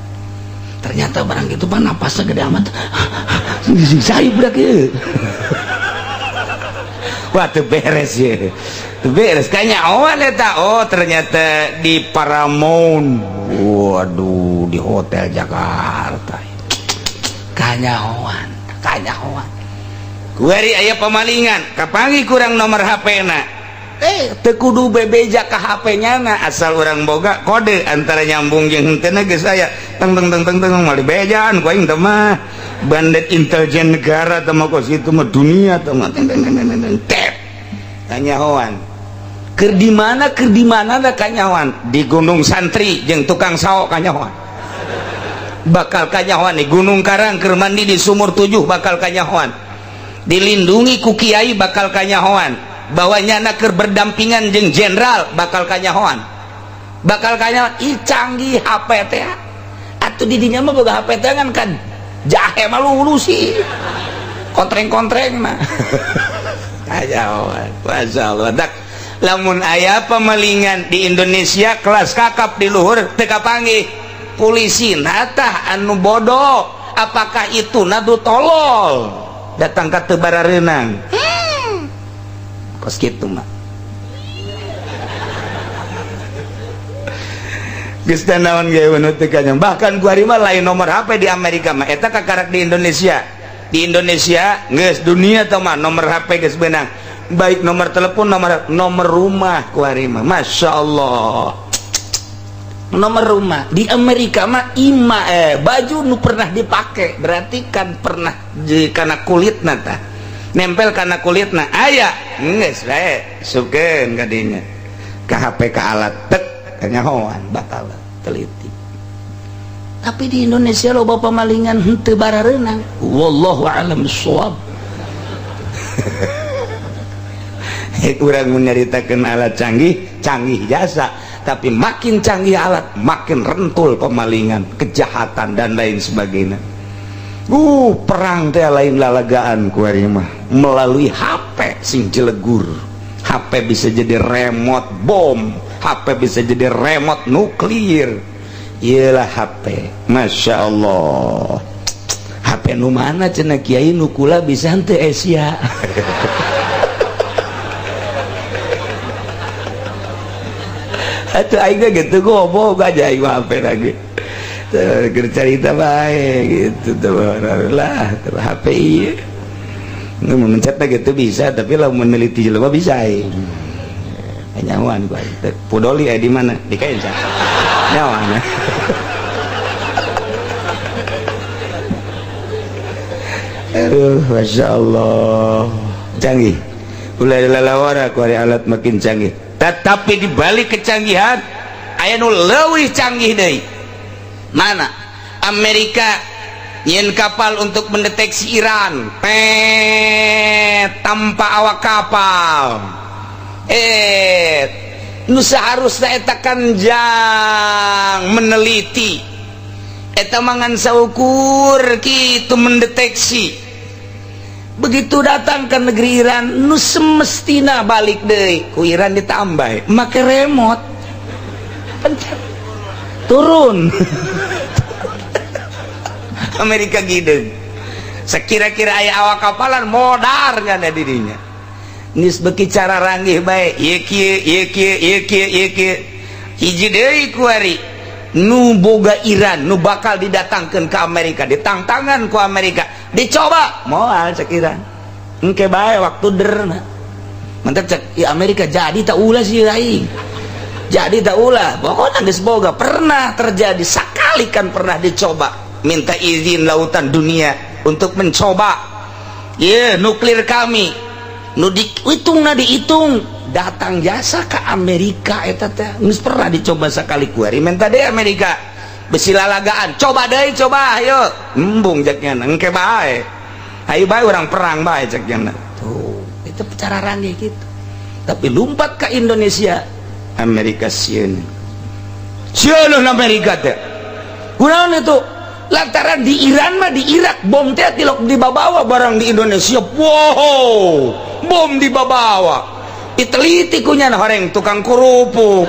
Ternyata barang itu mah napasnya gede amat. Saya budak ieu. Wah teu beres ye. Teu beres kanyahoan eta. Oh ternyata di Paramount. Waduh di hotel Jakarta. Kanyahoan, kanyahoan. Kuari aya pemalingan, kapanggih kurang nomor HP-na. Teu kudu bebeja ka HP nya na asal urang boga kode antara nyambung jeung henteu geus aya. Teng teng teng teng teng moal dibejaan ku aing teh mah. Bandit intelijen negara teh mah kos kitu mah dunia teh mah teng teng teng teng teng tep. Kanyahoan. Keur di mana da kanyahoan? Di Gunung Santri jeung tukang saok kanyahoan. Bakal kanyahoan di Gunung Karang keur mandi di Sumur 7 bakal kanyahoan. Dilindungi ku kiai bakal kanyahoan. Bahwa nyana keur berdampingan jeung jenderal bakal kanyahoan. Bakal kanyahoan ih canggih HP teh. Atuh di dinya mah boga HP teh kan kan jahe mah lulus sih. Kontreng-kontreng mah. Kanyahoan. Masyaallah. Dak lamun aya pemalingan di Indonesia kelas kakap di luhur teu kapanggih. Polisi natah anu bodoh. Apakah itu nadu tolol? Datang ka teu barareunang. Kos kitu mah. Geus teh naon ge nu teu kanyang. Bahkan kuari mah lain nomor HP di Amerika mah eta kakarak di Indonesia. Di Indonesia geus dunia teh mah nomor HP geus beunang. Baik nomor telepon, nomor rumah kuari mah. Masya Allah. Nomor rumah di Amerika mah ima baju nu pernah dipake berarti kan pernah di kana kulitna tah. Nempel kana kulitna aya geus bae sukeun ka dinya. Ka HP ka alat tek kanyahoan bakal teliti. Tapi di Indonesia loba pamalingan henteu barareunang. Wallahu a'lam bissawab. Urang menyaritakeun alat canggih, canggih jasa, tapi makin canggih alat, makin rentul pemalingan, kejahatan dan lain sebagainya. Perang teh lain lalagaan kuari mah melalui HP sing jelegur. HP bisa jadi remote bom, HP bisa jadi remote nuklir. Iyalah HP. Masya Allah. HP nu mana cenah kiai nu kula bisa henteu Asia. Atuh aing gitu goblok aja aing mah HP lagi. Keur carita bae gitu tuh lah HP ieu. Nu mencet gitu bisa tapi lamun meneliti jelema bisa aing. Nyawan ku aing. Pudoli aya di mana? Di Kaensa. Nyawan. Aduh, Masya Allah. Canggih. Ulah lalawara ku ari alat makin canggih. Tetapi di balik kecanggihan aya nu leuwih canggih deui. Mana? Amerika nyeun kapal untuk mendeteksi Iran. Tanpa awak kapal. Nu saharusna eta kan jang meneliti. Eta mangan saukur kitu mendeteksi. Begitu datang ke negeri Iran, nu semestina balik deui ku Iran ditambah make remote. Pencet. Turun. Amerika gideung. Sekira-kira aya awak kapalan modar ngana dirinya. Geus beuki cara ranggih bae, ieu kieu, ieu kieu, ieu kieu, ieu kieu. Hiji deui kuari nu boga Iran nu bakal didatangkeun ke Amerika, ditangtangan ku Amerika. Dicoba moal cek Iran. Engke bae waktu derna. Mantap cek i Amerika jadi tak ulah sih aing. Jadi tak ulah. Pokoknya geus boga pernah terjadi sakali kan pernah dicoba minta izin lautan dunia untuk mencoba. Ye nuklir kami. Nu dihitung na dihitung datang jasa ke Amerika eta teh geus pernah dicoba sakali kuari minta deui Amerika. Besi lalagaan, coba deui, coba, ayo. Embung cek nyana, engke bae. Ayo bae urang perang bae cek nyana. Tuh, itu cara ranggih gitu. Tapi lompat ke Indonesia, Amerika sieun. Sieun Amerika teh. Kunaon itu? Lantaran di Iran mah, di Irak bom teh tilok dibawa, barang di Indonesia, wow, bom dibawa. Diteliti ku nya horeng tukang kerupuk.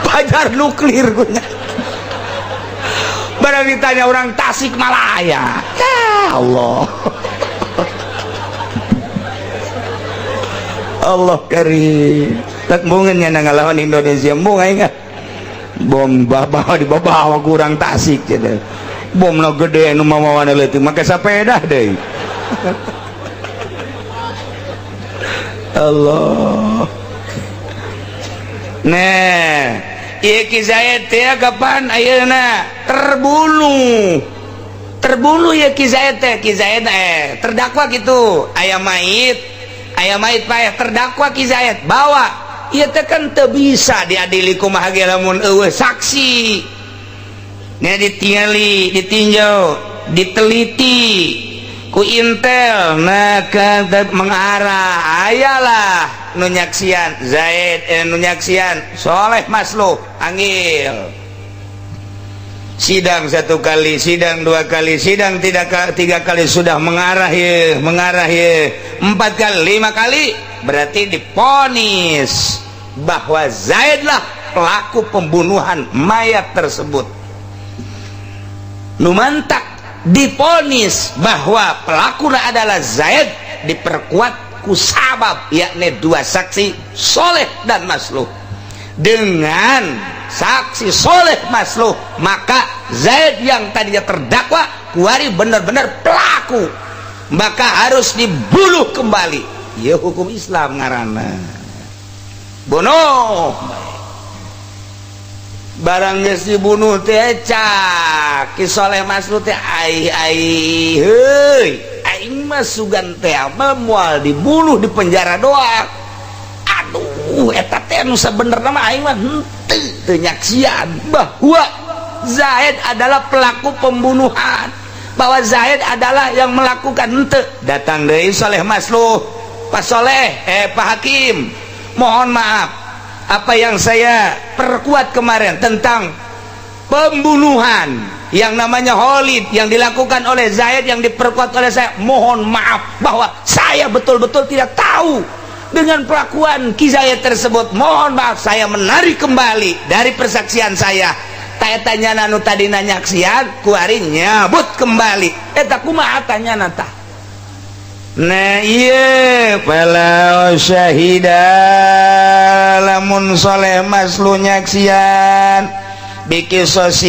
Pajar nuklir ku nya. Barang ditanya orang Tasik Malaya. Ya Allah. Allah karim. Tak mungkin nya ngalawan Indonesia, mung aing bom bawa dibawa kurang Tasik gitu. Bom no gede nu mawawana leutik make sepeda deui. Allah. Nah, ieu Ki Zaid teh kapan ayeuna terbunuh. Terbunuh ya Ki Zaid teh, Ki Zaid terdakwa gitu. Aya mayit paeh terdakwa Ki Zaid bawa. Ieu teh kan teu bisa diadili kumaha ge lamun eueuh saksi. Nya ditingali, ditinjau, diteliti ku Intel, nah mengarah ayalah nu nyaksian Zaid, nu nyaksian Soleh Masluh angil. Sidang satu kali, sidang dua kali, sidang tiga kali sudah mengarah ya, mengarah ya, 4 kali, 5 kali, berarti diponis bahwa Zaid lah pelaku pembunuhan mayat tersebut. Numantak diponis bahwa pelaku adalah Zaid diperkuat ku sabab yakni 2 saksi Soleh dan Masluh. Dengan saksi Soleh Masluh maka Zaid yang tadinya terdakwa kuari benar-benar pelaku, maka harus dibunuh kembali. Ya hukum Islam ngaranna bunuh. Barang geus dibunuh teh cak Ki Soleh Masluh teh ai ai heuy aing mah sugan teh moal dibunuh di penjara doang. Aduh eta teh nu sabenerna mah aing mah henteu teu nyaksian bahwa Zaid adalah pelaku pembunuhan, bahwa Zaid adalah yang melakukan henteu. Datang deui Soleh Masluh, Pak Soleh, Pak Hakim, mohon maaf apa yang saya perkuat kemarin tentang pembunuhan yang namanya Khalid yang dilakukan oleh Zaid yang diperkuat oleh saya, mohon maaf bahwa saya betul-betul tidak tahu dengan pelakuan Ki Zaid tersebut. Mohon maaf, saya menarik kembali dari persaksian saya. Tanya nanu tadi nanyaksian kuari nyabut kembali. Eta kumaha tanya tah? Nah iya falau syahida lamun Soleh Masluh nyaksian bikisosin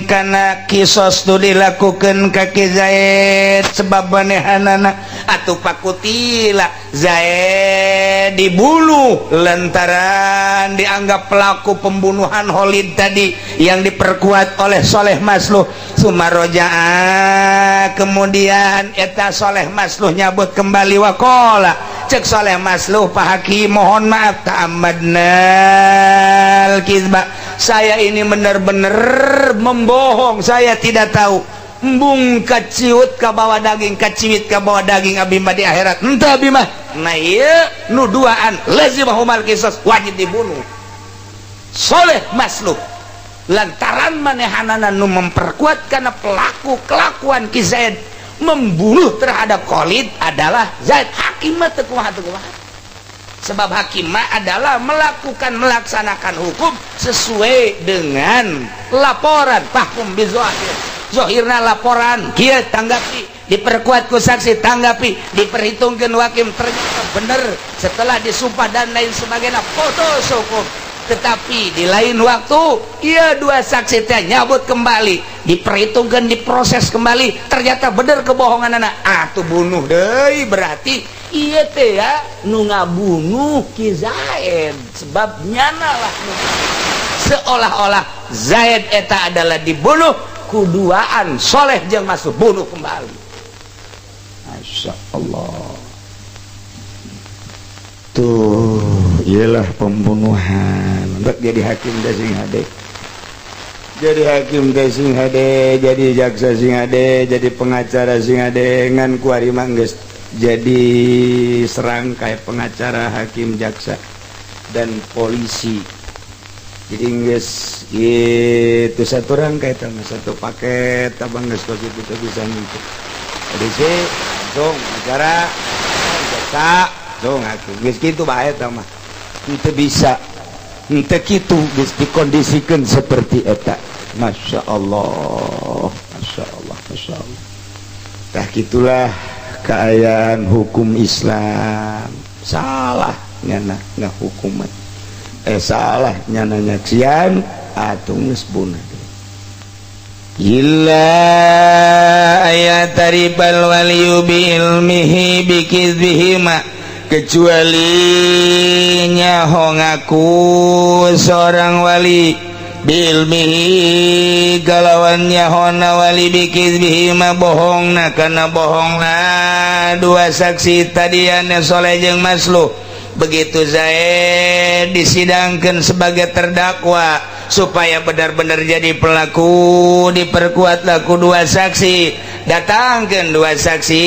kana kisos tu dilakukan ka Ki Zaid sebab manehanana atuh pakutila Zaid dibunuh lantaran dianggap pelaku pembunuhan Khalid tadi yang diperkuat oleh Soleh Masluh. Sumaroja'a kemudian eta Soleh Masluh nyabut kembali waqala cek Soleh Masluh, Pak Hakim mohon maaf ta'ammadnal kizba, saya ini benar-benar membohong, saya tidak tahu. Embung kaciut ka bawa daging, kaciwit ka bawa daging abi mah di akhirat henteu abi mah. Nah ieu nu duaan lazimahumal qisas, wajib dibunuh Soleh Masluh lantaran manehanana nu memperkuat karena pelaku kelakuan Ki Zaid membunuh terhadap Khalid adalah Zaid. Hakim mah teu kumaha teu kumaha, sebab hakim mah adalah melakukan melaksanakan hukum sesuai dengan laporan fahkum bizahir, zohirna laporan kieu tanggapi, diperkuat ku saksi tanggapi, diperhitungkan hakim ternyata bener setelah disumpah dan lain sebagainya, putus hukum. Tetapi di lain waktu ia dua saksi teh nyabut kembali, diperhitungkan, diproses kembali, ternyata bener kebohongan anak, ah tuh bunuh deui. Berarti iya teh ya nu ngabunuh Ki Zaid, sebab nyana lah seolah-olah Zaid eta adalah dibunuh kuduaan Soleh jeung masuk bunuh kembali. Masya Allah. Tuh Iyalah pembunuhan. Untuk jadi hakim teh sing hade, jadi hakim teh sing hade, jadi jaksa sing hade, jadi pengacara sing hade. Ngan kuari mah geus jadi serangkai pengacara, hakim, jaksa, dan polisi. Jadi geus itu satu rangkai sama satu paket abang, geus kos itu bisa gitu. Polisi langsung pengacara, jaksa langsung hakim, geus kitu bae. Eta mah henteu bisa, henteu kitu, geus dikondisikan seperti eta. Masya Allah, Masya Allah, Masya Allah. Tah, gitulah keayaan hukum Islam. Salah nyana ngahukuman, salah nyana nyaksian atuh geus bunuh. Illa aya'tarifal waliyu bi ilmihi bikizbihima, kecuali nyaho ngaku seorang wali, bilmihi kalawan nyahona wali, bikizbihima bohongna karena bohongna dua saksi tadian, Soleh jeung Masluh. Begitu Zaid disidangkan sebagai terdakwa, supaya benar-benar jadi pelaku diperkuat laku dua saksi. Datangkan dua saksi,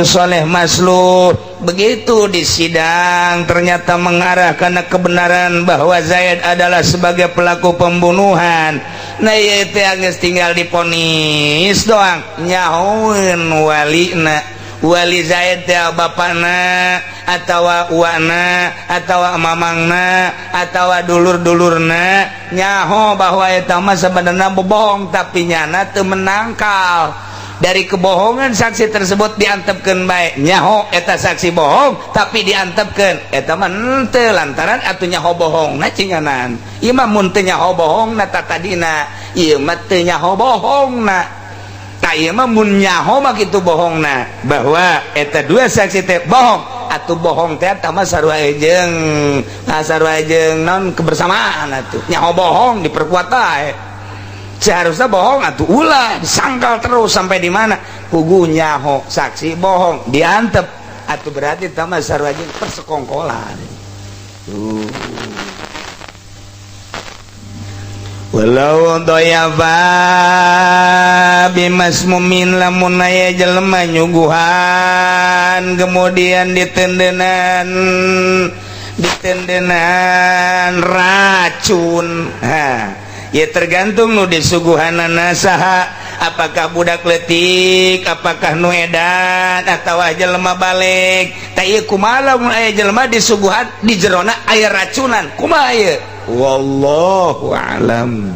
Soleh, Masluh. Begitu disidang ternyata mengarah karena kebenaran bahwa Zaid adalah sebagai pelaku pembunuhan. Nah, itu tinggal divonis doang. Nyahoeun walina, wali Zaid teh bapana atawa uwana atawa mamangna atawa dulur-dulurna, nyaho bahwa eta mah sebenarnya bohong, tapi nyana teu menangkal dari kebohongan saksi tersebut. Diantepkeun bae, nyaho eta saksi bohong tapi diantepkeun, eta mah henteu, lantaran atuh nyaho bohong na cinganan. Ieu mah mun teu nyaho bohong na tadina, ieu mah teu nyaho bohong na. Tah, ieu mah mun nyaho mah kitu bohongna bahwa eta dua saksi teh bohong, atuh bohong teh eta mah sarua jeung, sarua jeung non kebersamaan. Atuh nyaho bohong diperkuat bae. Seharusnya bohong atau ulah disangkal terus sampai di mana kugu nyaho saksi bohong diantep, atau berarti tambah sarua jeung persekongkolan tuh. Walau dhayafa bimasmumin, lamun aya jelema nyuguhan kemudian ditendenan racun. Ha ya, tergantung nu disuguhanana saha, apakah budak letik, apakah nu edan, atau jelema balig. Tah, ieu kumaha lamun aya jelema disuguhan di jerona aya racunan, kumaha ieu? Wallahu a'lam.